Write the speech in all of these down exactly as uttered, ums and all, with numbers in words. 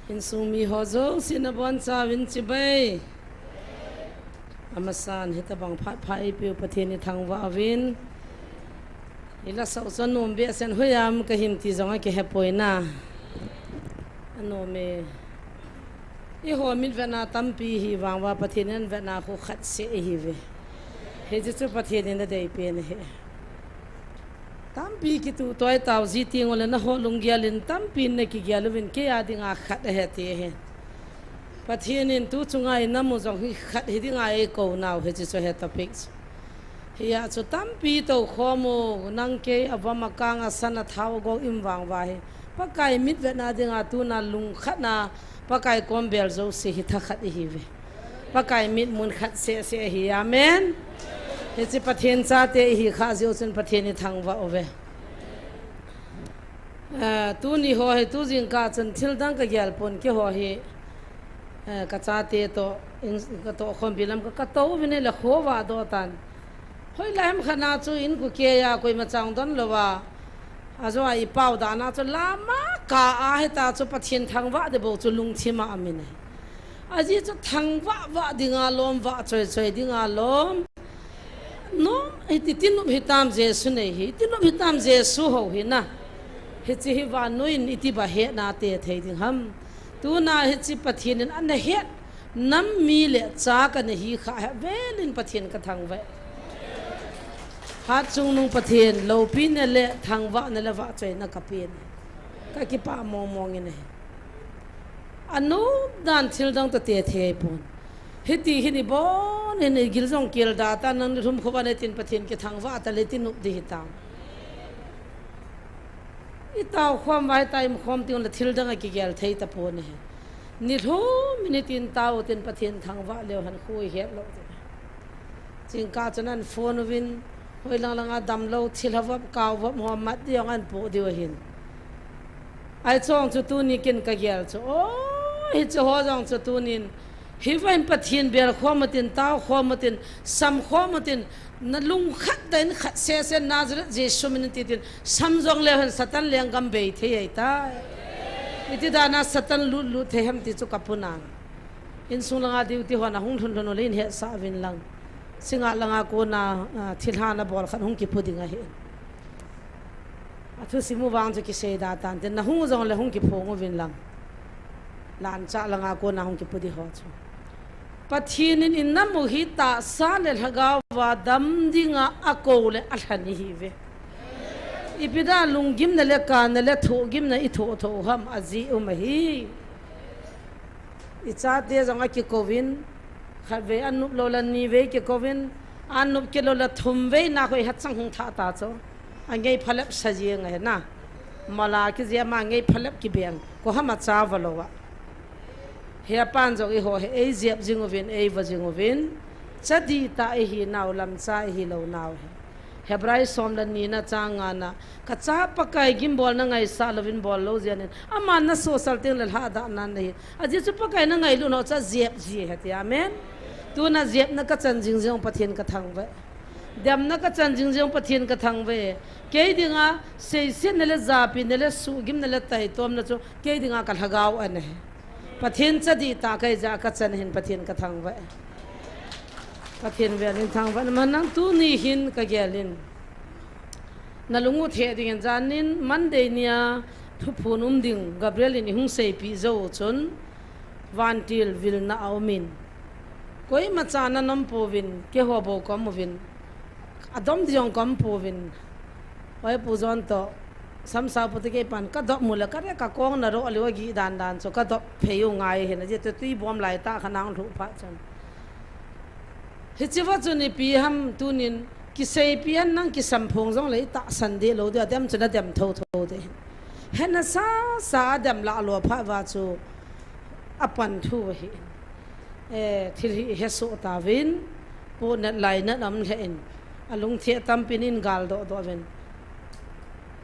Insung mi ho jouse nabonchauvin chibai. Amasan hitabang phat pha eipeu Pathen ithangvah uvin. Ilasah u chu anom behseh in, hoiya ham kahin ti jong akihepoi na. Anom e. Eiho mitvetna tampi hi vang uva Pathen in vetna khu khat seh ahiuve. Hiche chu Pathen in adeipen ahi. Tampi kituh toi tauji teng uleh nangho lunggel in tampi nakigel uvin, keiya dinga khat ahi ti ahi. Pathen in tu chunga inam u jong hi khat hi dinga eikou nau ahi, hiche chu ahi topic chu. Hia chu tampi toukhom u, nang kei avom akang asan athao agou ium vang uva hi Pakai mitvetna dinga tuna lungkhatna Pakai kom bel jouse hi thakhat ihiuve. Pakai mitmun khat seh seh ahi. Amen. Hiche Pathen chate ihi khah jeh u chun Pathen ithangvah uve. Eh, tuni ho hi tu jingkah chun thildang kagel pon, keiho hi, eh, kachate toh, in, katoh khompi lam ka, katou uvin ahile khovah doh tan. Hoilai ham khat na chu inko keiya koima chang don louva, ajoa ipao dan a chu lama kah a hita chu Pathen thangvah ding bou chu lungthim a aum in ahi. Ajeh chu thangvah vah dinga lom, vah choi choi dinga lom. Nom, iti tinop hitam Jesu nei hi, tinop hitam Jesu hou hi na. Hiche hi vannoi in iti ba hetna te thei ding ham. Tuna hiche Pathen in ana het nam mi le cha kana hi khah hi avel in Pathen kathangvah e. Hatchungnung Pathen, loupina le thangvahna le vahchoina kapen. Kakipah mong mong in ahi. Anop dan thildang toh te thei pon. Hiti hin ibon in igil jong kel da ta, nang nilhum khovah in tin Pathen kithangvah ta le tinop ding hitam. Itao khom uva hita ium khom teng uleh thildang akigel thei tapon ahi. Nilhum in tin tao tin Pathen thangvah leu hen khu ihet lou ding. Jingkah chun ahin phone uvin, hoilang langa damlou, thilha vop, kau vop ho mat ding jong ahin poh diu ahin. Ahi chong chu tuni ken kagel chu, o, hiche ho jong chu tunin, hiva hin Pathen bel khom utin, tao khom utin, sam khom utin, nalung khat tah in khat seh seh Nazareth Jesu min in ti tin, sam jong leu hen Satan lenggam bei thei ahitai. Iti dan a Satan lut lut thei ham ti chu kapu nan. Insung langa duty ho nahung lhun lhun uleh hin hetsah uvin lang. Singngat langa kona, ah, thilha nabol khat hung kipu ding ahi. Athusim u vang chu kisei da tante, nahung u jongle hung kiphong uvin lang. Lanchah langa kona hung kipu ding ho chu. Pathen in inam u hi tahsa le lhagao va dam dinga akou le alhen ihiuve. Ipi dan lunggimna le kana le thohgimna ithoh thoh u ham, ajeh um ahi. Ichate jong akikouvin, khatvei anop lou le nivei kikouvin, anop kit lou le thumvei na khu ihachang hung thah ta chu. Angei phalep sa jeng ahi na. Mol a kijep a angei phalep kibeng. Koi ham acha va lou a. Hia pan jong eiho hi eijep jing uvin, eiva jing uvin. Cha dihtah ihi nau, lamcha ihi lou nau hi. Hebrai som le ni na chang nga na, kacha Pakai gimbolna ngaisah louvin bol lou jeh in, aman nasosal teng le lhadah nan ahi. Ajeh chu Pakai nangailut nau chu ajep ji ahi ti, amen. Tuna jepna kachan jing jeng Pathen kathangvah e. Demna kachan jing jeng Pathen kathangvah e. Kei dinga seisetna le japina le suhgimna le taitomna chu kei dinga kalhagao ana hi. Pathen cha dihtah kahi jeh a kachan hin Pathen kathangvah e. Pathen vel in thangvah in man nang, tuni hin kagel in. Nalung u theh dingin janin Monday nia thuphon um ding Gabriel in ihung seipeh jou chun vantil vilna aumin. Koima cha nanom pouvin, keiho bou kaum uvin. Adom ding jong kaum pouvin. Oi Pu John toh, Samsau Pu toh kei pan kadop mu le kare kakong na ro aliu agih dan dan chu kadop phei u ngai hin, ajeh chu tui bom lai tah khat nang lhuh phat chun. Hiche va chun ipi ham tunin kiseipeh hen nang kisamphong jongle itahsan deh lou ding, adem chu nadem tho tho ding. Hena sa sa adem lah lou phat uva chu apan thu ahi. Eh, thil hi hesoh tauvin, pohnat lainat aum lheh in, alungthim tampin in gal doh doh uvin.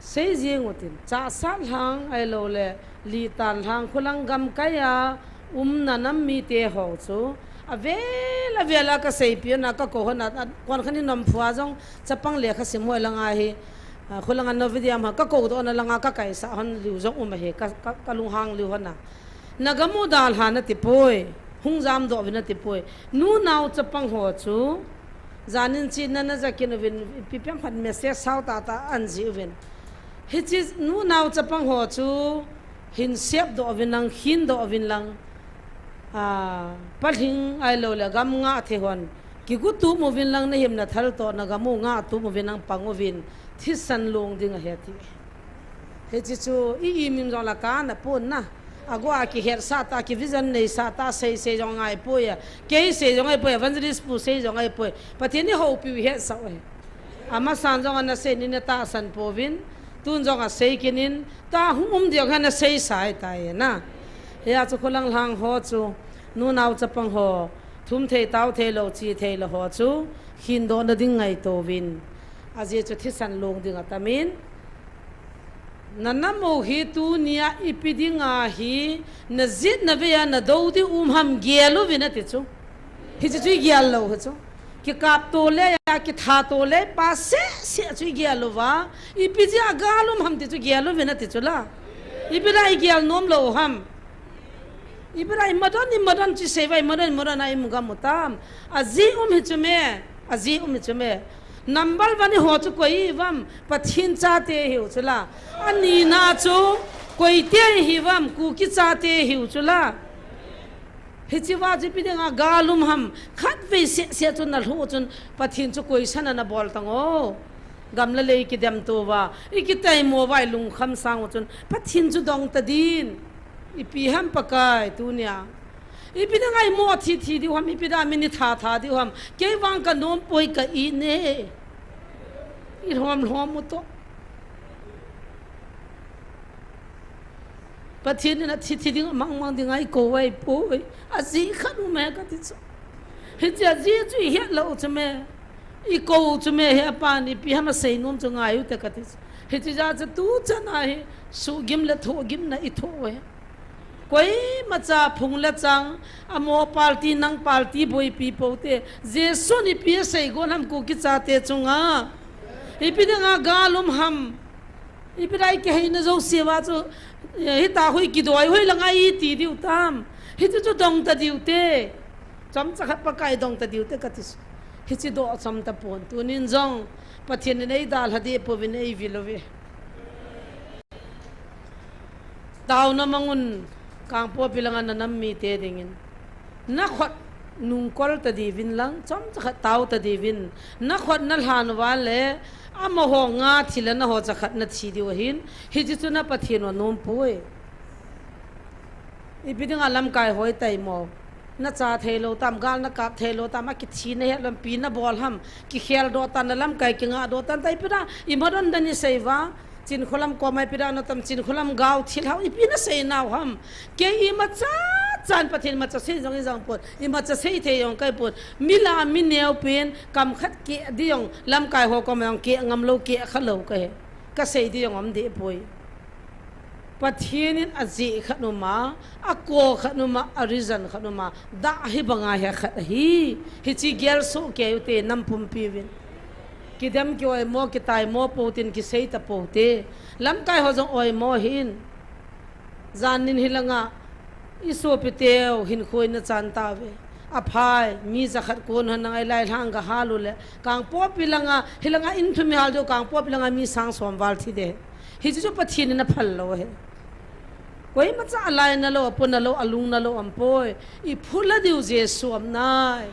Sei jing utin, Chahsat lhang ahilou le, Litan lhang, khulang gamkai a umna nam mite ho chu, avel avel a kaseipeh hon a kakou hon a, a, kon khat in nomphua jong, chapang lekha sim hoi langa hi, a, khulang a Novodia ma kakou doh na langa kakaisah hon liu jong um ahi, ka, ka, kalunghang liu hon a. Nagam u dalha nati poi, hung jamdoh uvin nati poi. Nunao chapang ho chu, janin china naja kit uvin, ipi piang khat message sao tata anji uvin. Hichi nunao chapang ho chu, hin sepdoh uvin lang, khindoh uvin lang. Ah, palhing ahilou le gam ngah thei hon. Kigu tum uvin lang nahim nathal toh nagam u ngah tum uvin lang pang uvin. Thisan long ding ahi ati. Hichi chu i imim jong la kana pon na. Agu a kihetsah ta, ki vision neisah ta, sei sei jong ahipoi a. Kei sei jong ahipoi, evangelist pu sei jong ahipoi. Pathen in eihoupiu ihetsah u ahi. Amasan jong ana sei nin atahsan pouvin. Tun jong asei kit in. Tua hung um ding hi ana seisa ahitai na. Hia chu kholang lhang ho chu. Nunao chapang ho. Thum thei tao thei lou chi thei lou ho chu. Khindoh nading ngaito uvin. Ajeh chu thisan long ding atamin. Nanam u hi tunia ipi dinga hi najet navei a nadou ding um ham gel uvin ati chu. Hichi chu igel lou hi chu. Kikap to le a, kitha to le pa seh seh chu igel uva. Ipi jeh a gal um ham ti chu gel uvin ati chu la. Ipi la igel nom lou ham. Ipi la imadon, imadon chi sei uva, imadon, imadon a imu gam u tam. Ajeh um hi chu me, ajeh um hi chu me. Number one iho chu koi ihiuvam, Pathen chate ihiu chu la. Anina chu, koite ihiuvam, Kuki chate ihiu chu la. Hichi uva chu ipi dinga gal um ham, khatvei seh seh chu nalhuh chun, Pathen chu koisan ana bol tang o. Gam le lei kidem to uva, ikitaimo uva ilungkham sang u chun, Pathen chu dong ta din. Ipi ham Pakai tunia. Ipi dinga imo thi thi diu ham, ipi dinga min itha tha diu ham. Kei vang kanom poi ka ine. Ilhom lhom u toh. Pathen in athi thi ding, amang mang ding a ikou u ahipoi. Ajeh khat um e kati chu. Hichi ajeh chu ihet lou chu me. Ikou chu me hi apan ipi ham asei nom chu ngai u te kati chu. Hichi jeh chu tuchan a hi suhgim le thohgimna ithoh u ahi. Koimacha phung le chang, amo party nang party boipi pou te. Jesun ipi asei gon ham Kuki chate chunga. Ipi dinga gal um ham. Ipi lai kiheina jouse uva chu, eh, hita hoi kidoi hoi langa iti diu tam. Hichu chu dong ta diu te. Chomcha khat Pakai dong ta diu te kati. Hichi doh chom tapon. Tunin jong Pathen in eidalha deh pouvin eivil uve. Taona mang un Kangpokpi langa nanam mite dingin. Nakhut nungkol ta diuvin lang, chomcha khat tao ta diuvin. Nakhut nalhan uva le, amaho nga thi le naho chakhat nathi diu ahin, hichi chu na Pathen u anom poi. Ipi dinga lamkai ho itaimo. Nacha thei lou tam, gal nakap thei lou tam, akithi nahet lou, ipi nabol ham, kikhel doh tan, nalamkai kingah doh tan, ta ipi dinga, imadon dan isei uva, Chinkholam koma ipi dinga natam, Chinkholam gao thilhao, ipi nasei nau ham. Kei imacha chan Pathen imacha sei jong ijang pon, imacha sei thei jong kahi pon. Mi la mi neo pen, kam khat keh ding jong, lamkai ho koma jong keh ngam lou, keh kha lou kahi. Kasei ding jong um deh poi. Pathen in ajeh khat um a, akol khat um a, a reason khat um a, dah hi banga hi khat ahi. Hichi gel soh kei u te nam pumpi uvin. Kidem ki oimo, kitaimo pou tin kisei tapou te. Lamkai ho jong oimo hin. Jan nin hilanga, isopi teu hinkho ina chan tauve. Aphai, mi jakhat kon hon nang ai lai lhang gahal u le. Kangpokpi langa, hilanga in thum ihal diu, Kangpokpi langa mi sang som val thi de. Hichu chu Pathen in aphal lou ahi. Koimacha alai nalou, apona lou, alung nalou, aum poi. Iphula diu Jesu aum nai.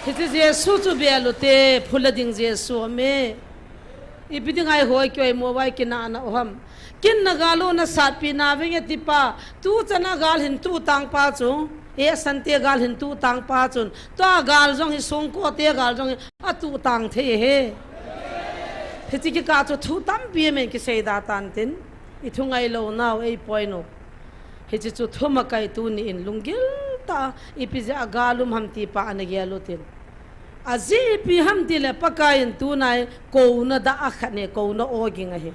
Hichu Jesu chu bel u te, phula ding Jesu aum e. Ipi dinga ihoi kihoi mo vai kinahna u ham. Kin nagal u nasatpi nauvinge tipa. Tuchan a gal hin tu tang pa chu. E sante gal hin tu tang pa chun. Tua gal jong hi songko te gal jong hi. Atu tang thei e. Hichi kikah chu thu tampi amen kisei da tan tin. Ithu ngailou nau eipoi nu. Hichi chu thumakai tuni in lunggil tah a ipi jeh a gal um ham ti pa ana gel u tin. Ajeh ipi ham ti le Pakai in tunai kouna da a khat ne kouna oging ahi.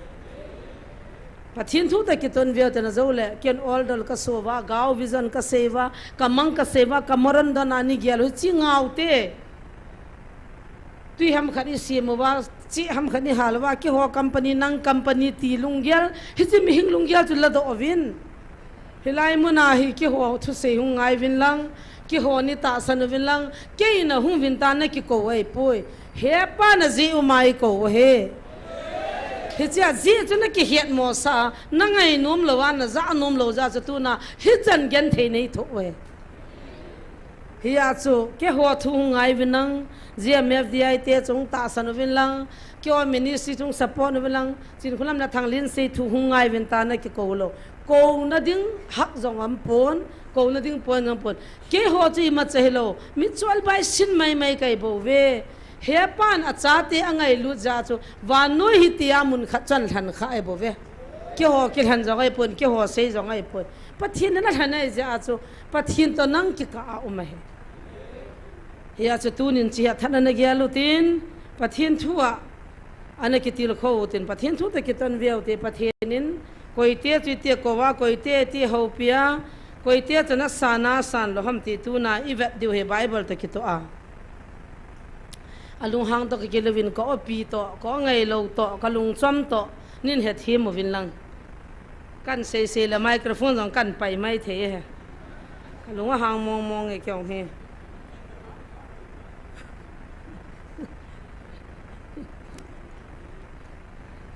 Pathen thu ta kiton veu te na jou le, ken oldol ka so uva, gao vision ka sei uva, ka mang ka sei uva, ka moron don ani gel u hichi ngau te. Tui ham khat i sem uva, chi ham khat i hal uva, keiho company nang company ti lunggel, hichi mihing lunggel chu ladoh uvin. Hilai muna hi keiho thusei hung ngai uvin lang, keiho ni tahsan uvin lang, kei na hung uvin ta na kikou ahipoi. Hepa na jeh u ma eikou u ahi. Hichea jeh chu na kihetmo sah a, na ngainom lou a, na jahnom lou jeh a chu tuna hichan genthei nei thoh u ahi. Hia chu, keiho thu hung ngai uvin lang, G M F D I te chu hung tahsan uvin lang, keiho ministry chu hung support uvin lang, Chinkholam le Thanglinsei thu hung ngai uvin ta na kikou lou. Kouna ding hak jong um pon, kouna ding point jong um pon. Keiho chu imacha hilou, mitchol bai sin maimai kahi bou ve. Hepan achate angailut jeh a chu, vannoi hitia mun khat chan lhan kha ahi bou ve. Keiho kilhen jong ahi pon, keiho sei jong ahi pon. Pathen in alhen ahi jeh a chu, Pathen toh nang kikah a um ahi. Hia chu tunin hiche hetthei na na gel utin, Pathen thu a, ana kitilkhou utin, Pathen thu toh kiton ve ute, Pathen in, koite chu iti kou a, koite iti houpi a, koite chu na san a san lou ham ti tuna i vet diu ahi Bible toh kitoh a. Alunghang toh ka kilou vin ka opi toh, ka ngailou toh, ka lungchom toh, nin hethem uvin lang. Kan seisei le microphone jong kan pai mai thei e. Ka lung ahang mong mong e kei jong hi.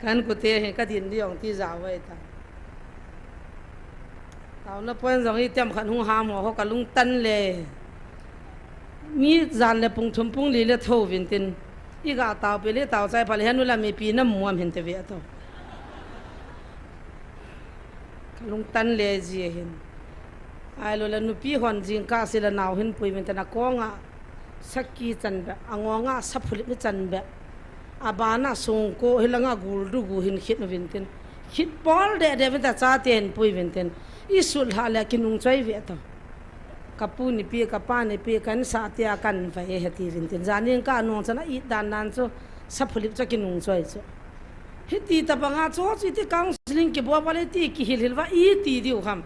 Kan kute hi ka din di jong ti ja vai ta. Taona point jong hi tem khat hung ham ho, ho ka lungtan le. Mi jan le pung thum pung li le tho vin tin. I ga tao pe le tao chai pha le henu la mipi na muam hin te ve to. Ka lungtan le ji hin. Ahilou le nupi hon jingkah sila nau hin pui vin tin a kong a. Sakhi chan be, angong a saphulip ni chan be. Abana sungko hilanga guldu gu hin khit nu vin tin. Khit bol de de vin ta chate hin pui vin tin. I sul ha le kinung choi ve to. Ka pu nipi, ka pa nipi, kan sa tia kan vai he ti vin tin. Janin ka nung chan a i dan nan chu saphulip chu kinung choi chu. Hiti tabanga chu chu iti counseling kibol va le ti kihil hil va iti diu ham.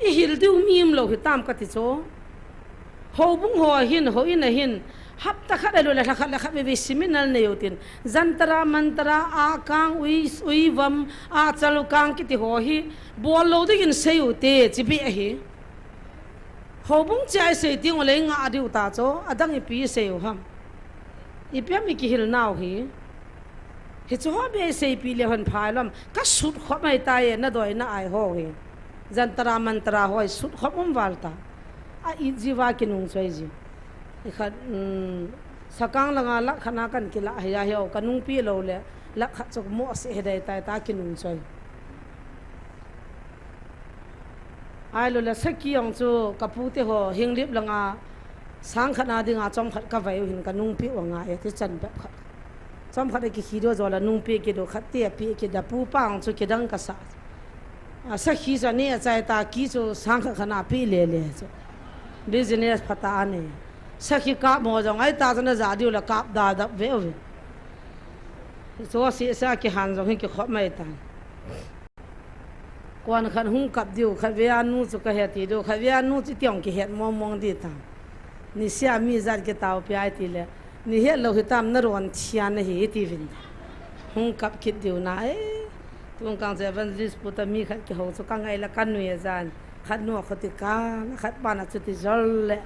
I hil diu mi um lou hitam ka ti chu. Houbung ho ahin, houin ahin, hapta khat ahilou le lha khat le khat veve seminar nei utin, jantra mantra, akang, ui, uivam, achal kang kiti ho hi, bol lou dingin sei ute, chibi ahi. Houbung chea i sei teng u le i ngah diu ta chu, adang ipi i sei u ham. Ipi ham i kihil nau hi. Hichu ho be i seipi le hon phai lom, ka sut khop mai ta e, na doi na ai ho hi. Jantra mantra ho i sut khop um val ta. A i ji va kinung choi ji. I khat, um, sakang langa lakh khat na kan kila hi a hi o, ka nungpi lou le, lakh khat chu mo se he dai tai ta kinung choi. Ahilou le sakhi jong chu ka pu te ho, Henglep langa sang khat na dinga chom khat ka vai u hin ka nungpi u a ngai e ti chan bep khat. Chom khat a kikhi diu jo la nungpi kidiu khat te a pi kida pu pa jong chu kidang ka sa. A sakhi chu ani a chai ta ki chu sang khat khat na pi le le chu. Business pha ta ani. Sakhi kap mo jong ai ta chu na ja diu la kap da dap ve u. Chu si sa kihan jong hi kikhop mai ta. Kuan khat hung kap diu, khat ve a nu chu ka he ti diu, khat ve a nu chu tiang kihet mong mong di ta. Ni sia mi jat kitao pi ai ti le, ni het lou hitam na ron thian na hi ti vin. Hung kap kit diu na e. Tung kang che evangelist pu ta mi khat kihou chu ka ngai la ka nui a jan. Khat nu a kho ti ka, na khat pa na chu ti jol le.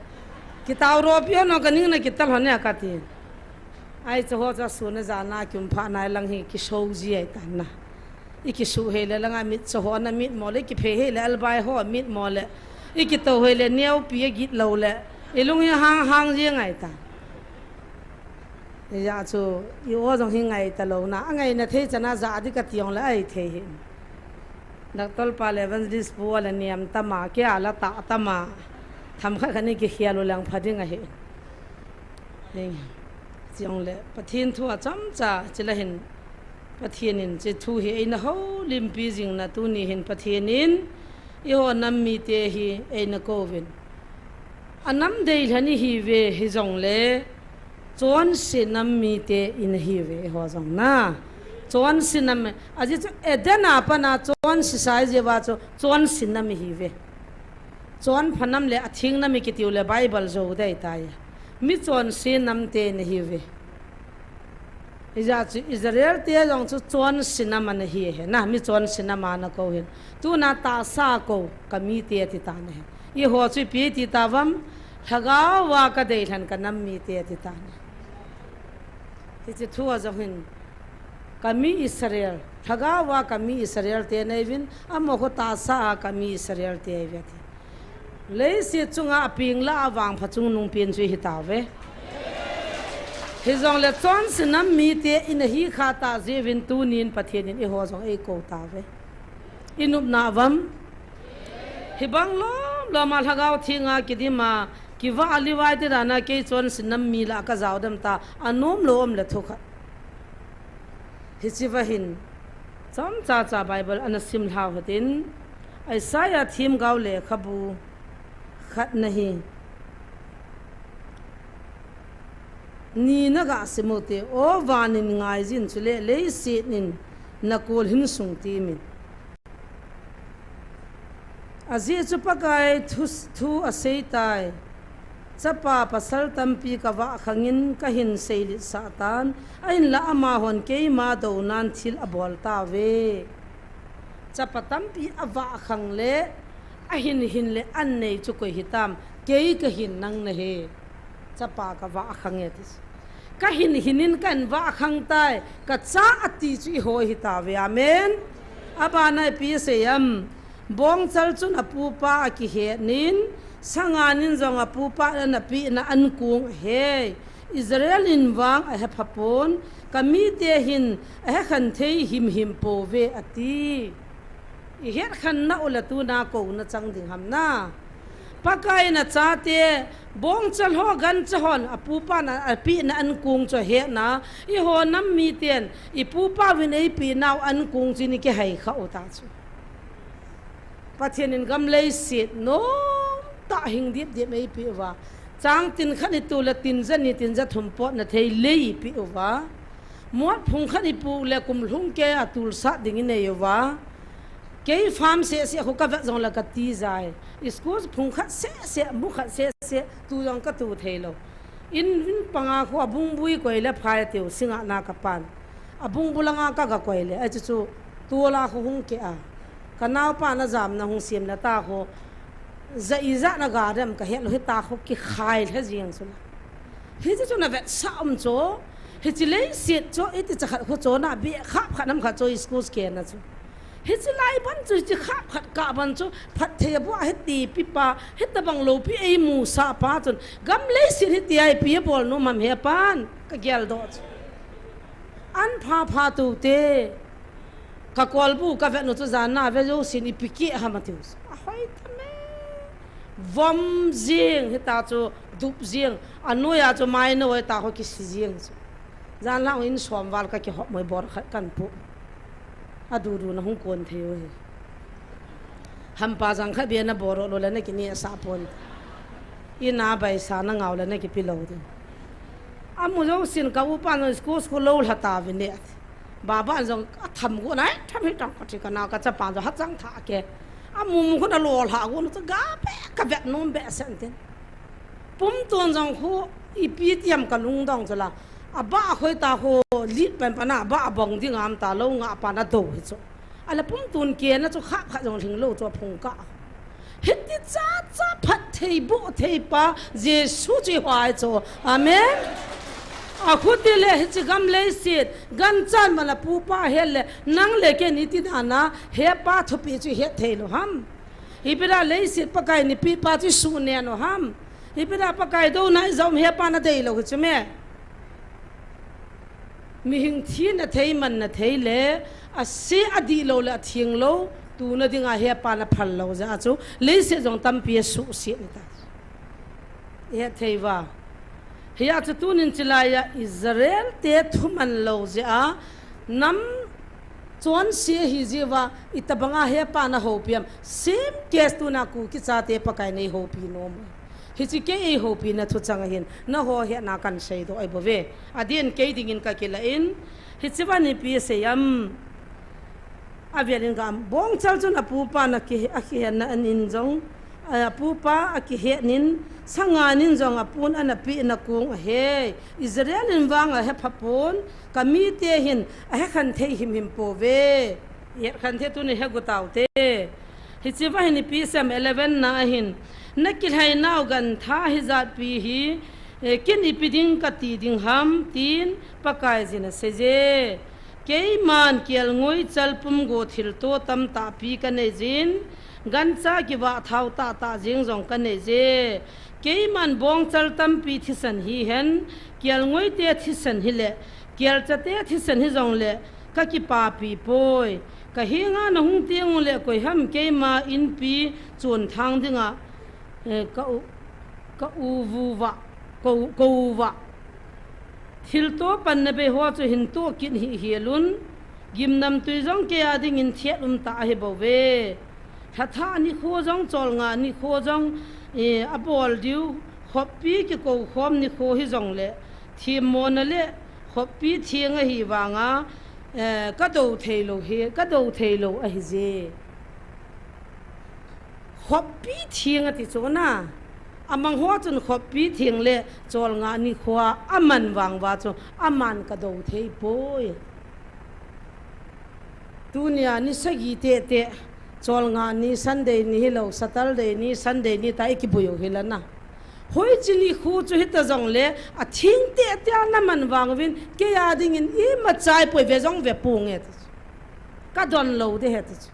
Kitao ro pi no ka ning na kital ho ne ka ti. Ai chu ho chu sun a jan na kium pha nai lang hi kisou ji ai tan na. I kisu hei le langa mit cho ho na mit mo le, i kiphei hei le albai ho mit mo le, i kitou hei le neo pi a git lou le, i lung hi hang hang ji ngai ta. Hijeh chu, i o jong hi ngai ta lou na, a ngai na thei chana ja di ka ti jong le ai thei hi. Doctor pa le evangelist pu le niam tama, kei a la ta tama, tham khat khat ni kikhel u lang pha ding ahi. Hing, chong le, Pathen thu a chomcha, chila hin, Pathen in che thu hi eina houlimpi jing na tuni hin Pathen in eiho nam mite hi eina kouvin. A nam dei lhan ihi ve hijong le, chonse nam mite ina hi ve eiho jong na. Chonse nam, ajeh chu Eden a pat na chonse sa i jeh uva chu chonse nam ihi ve. Chonpha nam le atheng nam i kitiu le Bible jou dei tai. Mi chonse nam te ina hi ve. Ijeh chu Israel te jong chu chonse nam ana hi ahi na, mi chonse nam ana kou hin. Tuna tahsa kou, ka mite ati tan ahi. Eiho chu ipi ati tauvem, lhagao a ka deilhen ka nam mite ati tan ahi. Hiche thu a jong hin, ka mi Israel, lhagao a ka mi Israel te neiuvin, amaho tahsa a ka mi Israel te eive ati. Leiset chunga apeng lah a vangpha chungnung pen chu ihi tauve. Hijongle chonse nam mite ina hi kha tah jeh uvin tunin Pathen in eiho jong eikou tauve. Inopna uvam? Hibang lom lom a Lhagao Theng a kidim a, kivah a livai te dan a kei chonse nam mi lah a ka jaodam ta, anom lou um le thu khat. Hiche va hin, chomcha cha Bible ana sim lhau hitin, Isaiah themgao lekhabu khatna hi, ni na ga sim u hite, O van in ngai jin, chule leiset in na kol hin sung temin. Ajeh chu Pakai thu, thu asei tai. Chapa pasal tampi ka vah khangin ka hin seilhit sah tan, ahinlah amahon keima dounan thil abol tauve. Chapa tampi avah khang le, ahin hin le an nei chu koi hitam, kei ka hin nang nahi. Chapa ka vah khang e ati. Ka hin hin in kan vah khang tai, ka cha ati chu eiho hi tauve. Amen. Abana ipi asei em? Bongchal chun apupa akihet in, sangan in jong apupa in ana pehna ankong ahe. Israel in vang ahe phapon, ka mite hin ahe khen thei himhim pouve ati. Ihet khen nau le tuna kouna chang ding ham na. Pakai in achate, bongchal ho gancha hon apupa in apehna ankong chu ahetna, eiho nam miten ipupa uvin eipeh nau ankong chu in ikihai kha u ta chu. Pathen in gam leiset nom tah hing dip dip eipeh uva. Chang tin khat itu le tin ja ni tin ja thum potna thei lei eipeh uva. Mot phung khat ipu le kum lhung kei a tulsat ding inei uva. Kei farm seh seh khu ka vet jong le ka ti jai. School phung khat seh seh, mu khat seh seh, tu jong ka tu thei lou. In, in panga khu abungbui koi le phai tiu, singa na ka pan. Abungbu langa ka ga koi le, achu chu, tu la khu hung ke a. Ka naopa na jam na hung sim na ta khu. Ja ijat na ga dem ka het lou hita khu kikhai le jing chu la. Hichu chu na vetsah um chu. Hiche leiset chu iti cha khat khu chu na bi khap khat nam khat chu school ke na chu. Hiche lai ban chu hiche khap khat kah ban chu phatthei abol a hiti pi pa, hitabang loupi eimusah pa chun gam leiset hitia ipi abol nom ham he pan ka geldoh chu. An pha pha tu te. Ka kolbu ka vet nu chu jan na ve jousen ipi keh ham atiu. Ahoi ta me. Vom jing hita chu dup jing. Anoiya chu mai noi ta ho kisi jing chu. Jan lang in som val ka kihop moi bor khat kan pu. Adudu na hung kon thei u hi. Hampa jang kha bia na boro lou le na kinehsah pon. Ina baisa na ngau le na kipe lou ding. Amu jousen ka upa jong school school lou lha tauve ne. Baba jong atham gu nai, tham hi tang ka ti ka na ka chapa jong hachang tha ke. Amu mu khu na lou lha gu na cha ga be ka vet nom be sen tin. Pumtun jong khu ipi tiam ka lungdong chu la. Aba khoi ta khu lit pan pan a, aba abong ding am ta lou nga pan a do hi chu. Ala pumtun ke na chu khap khat jong lhing lou chu phung ka. Hiti cha cha phatthei boh thei pa Jesu chu i hoi chu. Amen. Akhuti le hiche gam leiset, ganchan mana pupa het le, nang le kei in iti dan a, hepa thupi chu het thei lou ham. Ipi dia leiset Pakai in eipeh pa chu isuh neo ham. Ipi dia Pakai douna ija um hepa na dei lou hi chu me. Mihing thina thei, manna thei le, ase adih lou le atheng lou, tuna dinga hepa na phal lou jeh a chu, leiset jong tampi asuhset ni ta. Ihet thei uva. Hia chu tunin chilai a Israel te thuman lou jeh a, nam chonse hi jeh uva, itabanga hepa na houpi am. Same case tuna Kuki chate Pakai in eihoupi nom. Hiche kei eihoupina thuchang ahin, nangho hetna kan seidoh ahi bou ve. Adin kei dingin ka kila in, hiche vang ipi asei am. Avel in ka am, bongchal chun apupa na ki, akihetna an in jong, apupa akihet in, Sangan in jong apun ana pehna kong ahi. Israel in vang ahe phapon, kamite hin ahe khen thei himhim pouve. Ihet khen thei tuni he gu taute. Hiche va hin ipi asei em eleven na ahin. Na kilhainau gantha hijatpi hi, eh, ken ipi ding kati ding ham, tin Pakaiyin aseiye. Keiman kelngoi chalpum go thilto tamtahpi kanei jin, gancha kivah thao tahtah jeng jong kanei je. Keiman bongchal tampi thisan hihen, kelngoi te thisan hile, kelcha te thisan hijongle, kakipapi poi. Kahenga nahung teng ule koiham keima inpi chonthang dinga, eh, ka u, ka u vuva, ka u, ka uva. Thilto panna bei ho chu hin toh kit hih hel un. Gimnamtui jong kei a dingin thet umtah ahi bouve. Lhathah nikho jong, cholngah nikho jong, eh, abol diu, khoppi kikoukhom nikho hijongle, themmona le khoppi theng ahi vanga, eh, kadou theilou hi, kadou theilou ahije. Khoppi theng ati chu na. Amang ho chun khoppi theng le cholngah nikho a aman vang uva chu aman kadou thei poi. Tunia ni sagi tehteh, cholngah ni Sunday ni hilou, Saturday ni Sunday ni ta ikibui u hile na. Hoiche nikho chu hita jongle, atheng tehteh a naman vang uvin, kei a dingin imacha ipoi ve jong ve ponge ti chu. Kadon lou ding ahi ti chu.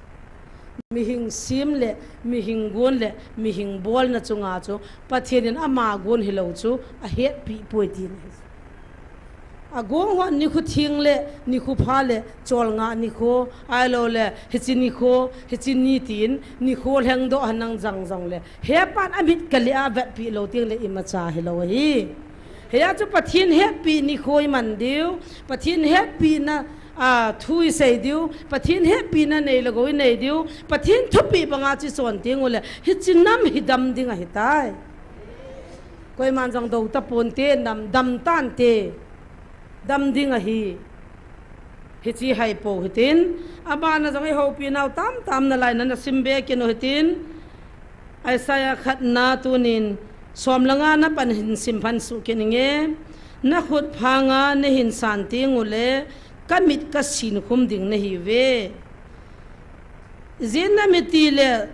Mihing sem le, mihing gon le, mihing bolna chunga chu, Pathen in ama gon hilou chu, ahetpi poi tina ahi. Agong hon nikho theng le, nikho pha le, cholngah nikho, ahiloule, hiche nikho, hiche ni tin, nikho lhengdoh henlang jang jongle, hepan amit kali a vetpi lou tengle imacha hilou ahi. Hia chu Pathen hetpi nikho iman diu, Pathen hetpina, a, thu isei diu, Pathen hetpina nei le gou inei diu, Pathen thupeh banga chu ichon tengule, hiche nam hi dam ding ahitai. Koiman jong dou taponte, nam dam tante, dam ding ahi. Hiche haipou hitin, abana jong ihoupi nau tamtah um nalai, nana simbe kit u hitin, Isaiah khatna tunin, som le nga na pan hin simphan suh kit inge, nakhut phanga nahin san tengule, kamit kasin khum ding nahiuve. Ijeh inem itile,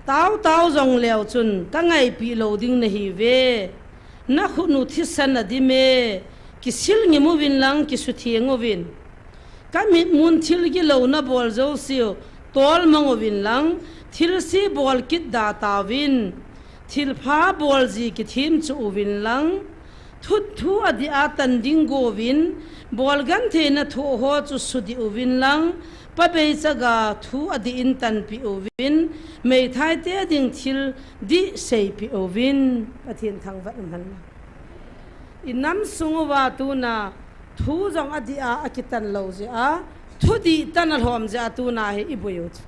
tao tao jongleu chun, kangaipi lou ding nahiuve. Nakhut u thisan adime, kisil ngim uvin lang, kisutheng uvin. Kamitmun thil gilou nabol jouseu, tolmang uvin lang, thilse bol kit da tauvin. Thilpha bolji kithemchuh uvin lang, thut thu adih a tan ding gouvin, bol gentheina thoh ho chu sudih uvin lang, pabeichaga thu adih in tanpeh uvin, meithaite ding thil dih seipeh uvin. Pathen thangvah in umhen lang. Inam sung uva tuna, thu jong adih a akitan lou jeh a, thudih tan alhom jeh a tuna hi ibui u chu.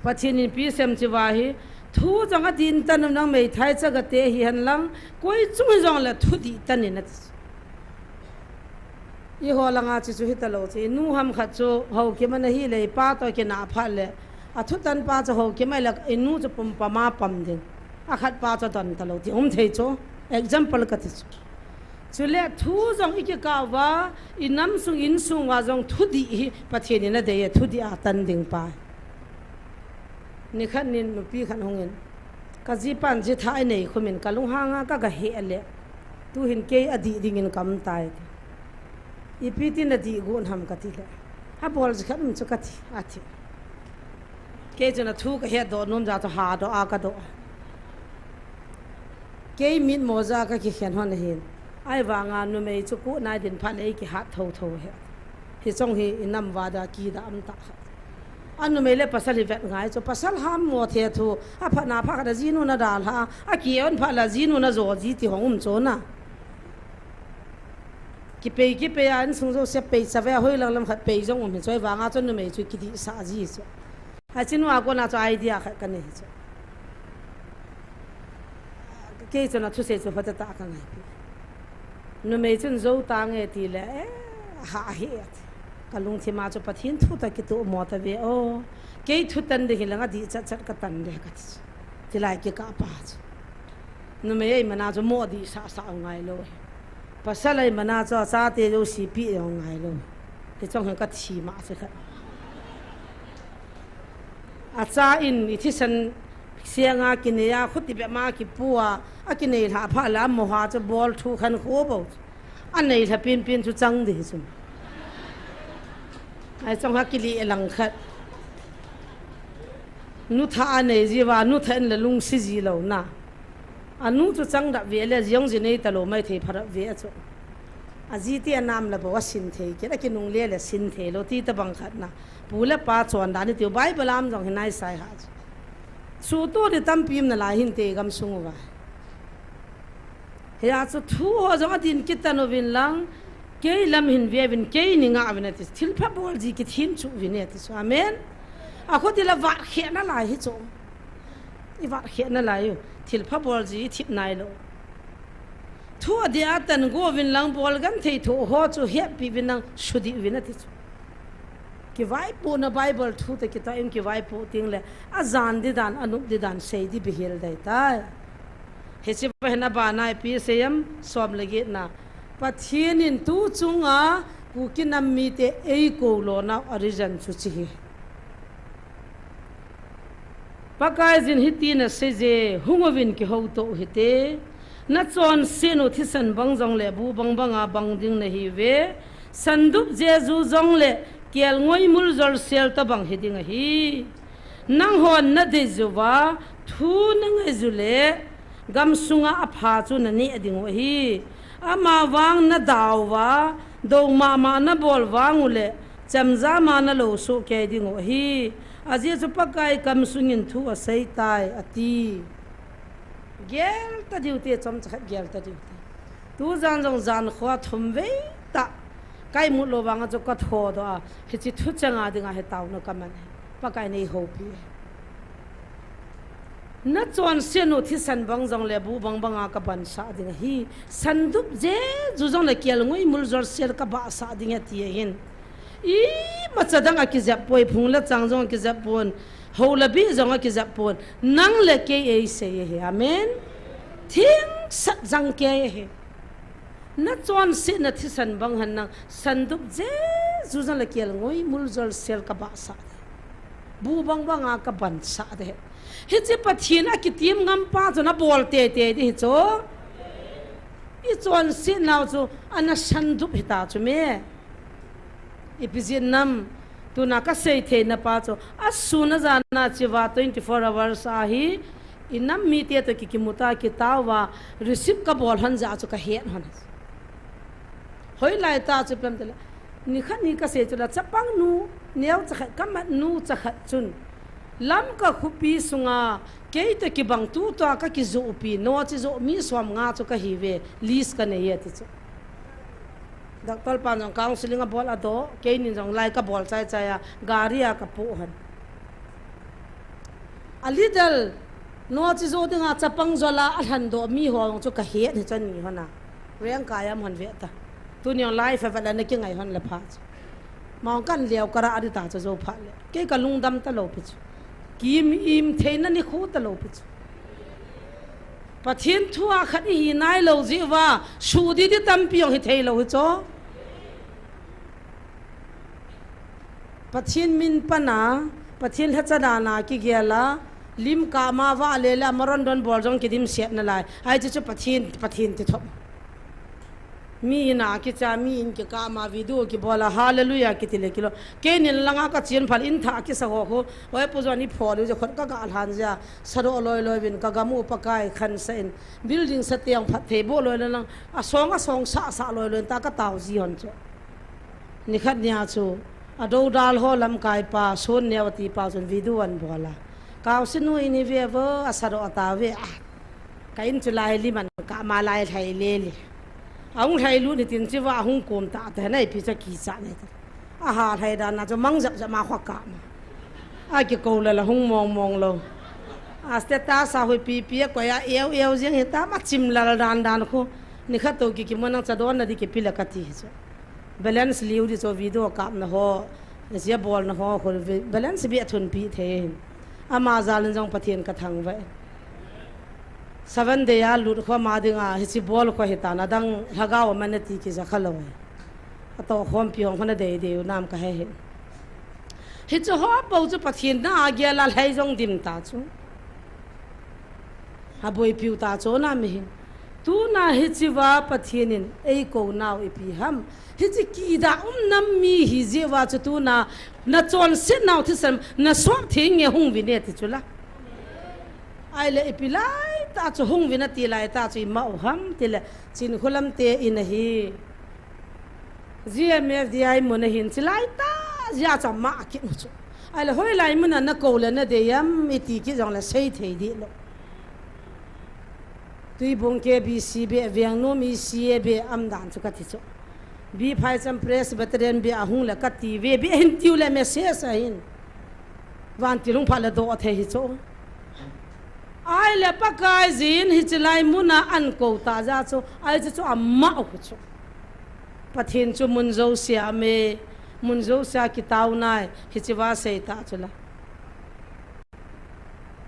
Pathen in ipi asei em tia hi, thu jong adih in tan uvin lang, meithai chagate hihen lang, koi chung hijongle thudih tan in ati chu. Eiho langa chu chu hitalou chu, inu ham khat chu Haokip ana hile, ipa toh kinah phat le, athutan pa chu Haokip ahile, inu chu pumpam a pam ding. Akhat pa chu adon talou ti um thei chu, example kati chu. Chule thu jong ikikah uva, inam sung insung uva jong thudih hi Pathen in adei e, thudih a tan ding pa. Nikhat nin nupi khat hungin, kajipan jitha inei khum in kalunghanga kagaheh le, tuhin kei adih dingin kaum tai. Ipi tin nadih got ham katile, abol ji khat um chu kati, ati. Kei chun athu kahetdoh nom jeh a chu hadoh a kadoh a. Kei mitmo jeh a kakikhen hon ahin. Ahivanga numei chu kona din phat le eikihat thotho ahi. Hiche jong hi inam uva dia kidah umtah khat. Anumei le pasal hi vet ngai chu, pasal hammo thethu, aphatna phat khat ajinun adalhah a, akion phat le ajinun ajo ji ti hung um chu na. Kipei kipei a insung jouse pei chave a, hoilang lam khat pei jong um hi chu, ahivanga chu numei chu kidihsah ji chu. Hiche nu a kona chu idea khat kanei chu. Kei chun athusei chu phatah a kangaipi. Numei chun jou tange tile, eh, ahah hi ati. Kalungthim a chu Pathen thu toh kitoh mo tave o. Kei thu tan ding hilang adih chat chat katan ding kati chu. Chulai kikah pa chu. Numei ahi mana chu mo di sasa ngai lou. Pasal ahi mana chu achate jouse pi ngai lou. Hichong hin kathi ma chu khat. Acha in ithisan sianga kinei a, khuti bep ma kipu a, akinei lha pha la mo ha chu bol thu khan kho bo. Anei lha pin pin chu chang di chu. Ai chong ha kili elang khat. Nu tha anei ji va, nu tha in la lungsi ji lou na. Anu chu chang dap ve le, jiong ji nei ta lou mai thei pha dap ve a chu. Aji ti anam la bo a sin thei, kila kinung le le sin thei lou ti ta bang khat na. Pu le pa chon dan ni tiu Bible am jong hinai sai ha chu. Chu to di tampi um na lai hin te gam sung uva. Hia chu thu ho jong adin kitan uvin lang, kei lam hin ve uvin, kei ni nga uvin ati, thil pha bol ji kithin chu uvin ati chu. Amen. A kho ti la vat khe na lai hi chu. I vat khe na lai u. Thil pha bol ji i thip nai lou. Thu adia tan go uvin lang bol gan thei thu ho chu hiap pi uvin lang sudi uvin ati chu. Kivaipohna Bible thu te kita in kivaipoh ting le, ajan di dan, anup di dan, sei di bihil dai tai. Hichi va hin abana ipi seiyam som le get na. Pathen in tu chunga Kuki nam mite eikou lona a reason chu chi hi. Pakaiyin hiti nasei je, hung uvin kihouto uhite. Nachonset u thisan bang jongle bu bang banga bang ding nahiuve. Sandup jeju jongle kelngoi muljol sel tobang hiding ahi. Nanghon nadei jiuva, thu nangai jiu le, gamsunga apha chu naneh ding u ahi. Amavang nadau va, dou mama nabol vang ule, chamjama nalou soh kei ding u ahi. Ajeh chu Pakai kamsungin thu asei tai, ati. Gel ta diu te, chomcha khat gel ta diu te. Tujan jong jan kho thum vei ta. Ka imut lou vanga chu kathodoh a. Hichi thucheng a dinga hi taona kaman hi. Pakai in eihoupi. Nachonset u thisan bang jongle bu bang banga kabansah ding ahi. Sandup jeju jongle kelngoi muljol sel kabahsah ding ati ahin. Imacha dang akijep poi, phung le chang jong akijep pon, hou le bi jong akijep pon, nang le kei eisei ahi. Amen. Thingsat jang kei ahi. Nachonsetna thisan bang hen nang, sandup jeju jongle kelngoi muljol sel kabahsah. Bu bang banga kabansah de. Hichi Pathen akitim ngam pa chu nabol teitei di hi chu. Ichonset nau chu ana sandup hita chu me. Ipi jeh nam, tuna kasei theina pa chu, asun ajana chiva twenty four hours ahi, inam mite to kikimuta kitaova, receive kabol hon jeh chu kahet hon. Hoilai ta chu pem tele, nikhat ni kasei chu la chapang nu, neocha khat, kamat nu cha khat chun, Lamka khopi sunga, kei to kibang tutua kakijoh upi, noche joh mi som nga chu kahiuve, list kanei e ati chu. Doctor pan jong counseling abol adoh, keinin jong lai kabol chai chai a, gari a kapoh hon. A little, noche joh dinga chapang jol a alhandoh mi ho jong chu kahet hi chu ani hon a. Rengkai a um hon ve ta. Tuni jong life avet le nakingai hon le pha chu. Mong kan leo kara adi ta chu jou pha le. Kei kalungdam talou pi chu. Kim im theina nikho talou pi chu. Pathen thu a khat ihi nailou jeh uva, sudi di tampi jong hithei lou hi chu. Pathen min pan a, Pathen lhacha dan a kigel a, lim kap ma va le le a maron don bol jong kidimset nalai. Ai chu chu Pathen, Pathen ti thop. Mi in a kicha, mi in kikap ma video kibol a, hallelujah kiti le kilou. Keinin langa kachen phat in thah kisa ho khu, oi pu jon ipho diu je khut kaga lhan jia, sadoh loi loi uvin kagam u Pakai khansah in, building sa tiang phatthei boh loi loi lang, asong asong sah sah loi loi in ta katao ji hon chu. Nikhat nia chu, adoudal ho lamkai pa, Son Neo ati pa chun video anbol a. Kaosi nu in ive vo, asadoh atao ve a. Ka in chu lai lim an kap ma lai lhai le le. Ahung lhai lut ni tin chiva ahung kom ta te nai pi cha kicha nai ta. Aha lhai dan na chu mang jap jap ma kho kap ma. Akikou le la hung mong mong lou. A status a hui pi pi a koi a eu eu jeng hi ta ma chim lal dan dan khu. Nikhat to ki kimu nang cha don na di kipi la kati hi chu. Balance liu di chu video kapna ho, jia bolna ho, khu vi-, balance bia thun pi thei. Ama jal in jong Pathen kathangvah e. Seven day a lut khom a dinga, hichi bol kho hitan, adang lhagao man nati kija khalou. Ato khompi hong khona dei dei u nam kahe hi. Hichi ho bou chu Pathen na a gel a lhai jong dim ta chu. Aboipiu ta chu nam hi. Tuna hichiva Pathen in eikou nau ipi ham. Hichi kida um nam mi hi jeh uva chu tuna nachonset nau thisan nasot thei nge hung uvin e ti chu la. Ahile ipi lai ta chu hung uvin ati lai ta chu ima u ham tile Chinkholam te in ahi. G M F D I mun ahin chi lai ta jia chu ama kit u chu. Ahile hoilai muna nakou le nadei am iti kit jongle sei thei dih lou. Tuibung K B C be, Vengnom E C A be, am dan chu kati chu. B Phaicham Presbyterian be ahung le kati ve, be hin tiu le message ahin. Vantil hung phat le doh thei hi chu. Ahile Pakai jin hichi lai muna ahin kou ta jeh chu, ahi chu chu ama u chu. Pathen chu mun jousea um e, mun jousea kitao nai, hichiva sei ta chu la.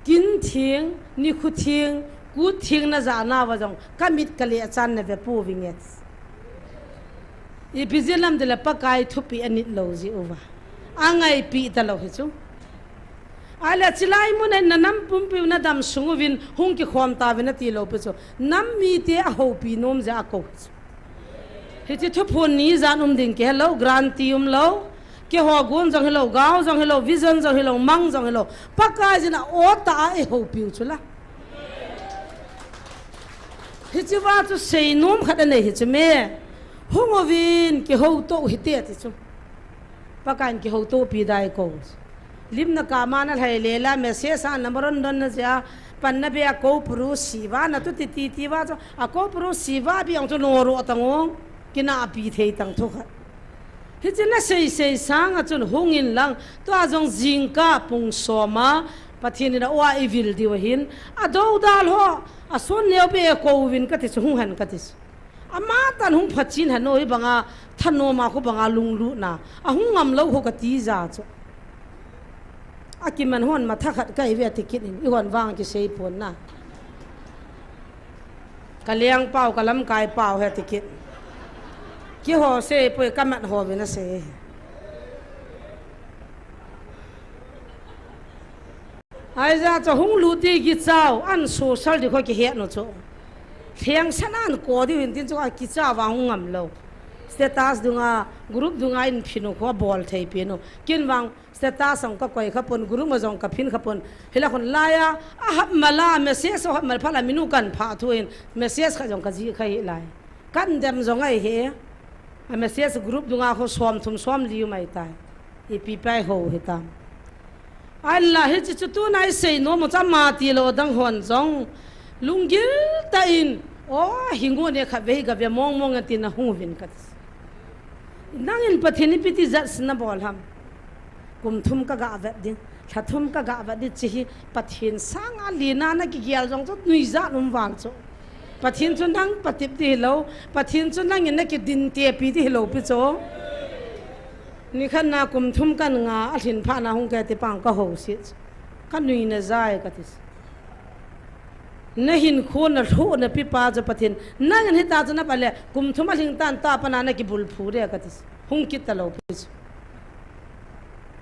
Kin theng, nikho theng, kut theng najah nauva jong, kamit kale achan nave pouvinge. Ipi jeh ham tile Pakai thupeh anit lou jeh uva. Angaipi talou hi chu. Ahile chilai mun a nanam pumpiu nadam sung uvin hung kikhom tauvin ati lou pi chu. Nam mite ahoupi nom jeh a kou hi chu. Hichi thuphon ni jan um ding kihe lou, guarantee umlou. Keiho gon jong hilou, gao jong hilou, vision jong hilou, mang jong hilou. Pakai jin a-o tah a eihoupiu chu la. Hichiva chu seinom khat anei hi chu me. Hung uvin kihouto u hite ti chu. Pakai in kihoutopi dai kou. Lim nakam a nalhai le la message a namaron don na jeh a, panna be a kou puru siva natu ti ti ti uva chu, akou puru siva be ong chu noro tang ong, kinapi thei tang thu khat. Hichi nasei sei sanga chun hung in lang, tua jong jingkah pung som a, Pathen in a-o a eivil diu ahin, adoudal ho, ason neo be kou uvin kati chu hung hen kati chu. Ama tan hung phachen hen o, hibanga thanom a khu banga lunglutna. Ahung ngam lou khu kati jeh chu. Akiman hon matha khat kahi ve ati kit in, eihon vang kisei pon na. Kaleng pau, kalamkai pau hi ati kit. Keiho sei poi, kamat ho vin asei. Ahijeh chu hung lut ti kichau, ahin social di kho kihet nu chu. Lhengsan ahin kou diu hin tin chu akichau vang hung ngam lou. Status dunga, group dunga ahin phin u kho abol thei pen u. Ken vang status jong kakoi khapon, group a jong kaphin khapon. Hilai khun laiya, ahapmal a, message ahapmal phat la minu kanphah thu hin, message khat jong kajih kha hilai. Kan dem jong ahi e. A message group dunga kho som thum som li um ahitai. Ipi pai ho hitam. Ahinla hichi chu tuna isei nom u chu ama tilou dang hon jong. Lunggil tah in. O, hi ngun e khatvei gave mong mong e tin ahung uvin kati. Nangin Pathen ipi ti jat sin nabol ham. Kum thum kagah vet ding. Lha thum kagah vet ding chi hi Pathen sanga lena nakigel jong chu nuijat um val chu. Pathen chu nang patep ding hilou, Pathen chu nangin nakidin tepi ding hilou pi chu. Nikhat na kum thum kan nga alhin phat na hung kei ti pang kahouset chu. Kanui najai kati. Nahinkho nalhuh napi pa chu Pathen, nangin hita chu napah le, kum thum alhing tan tah pana nakibulphu ding kati. Hung kit talou pi chu.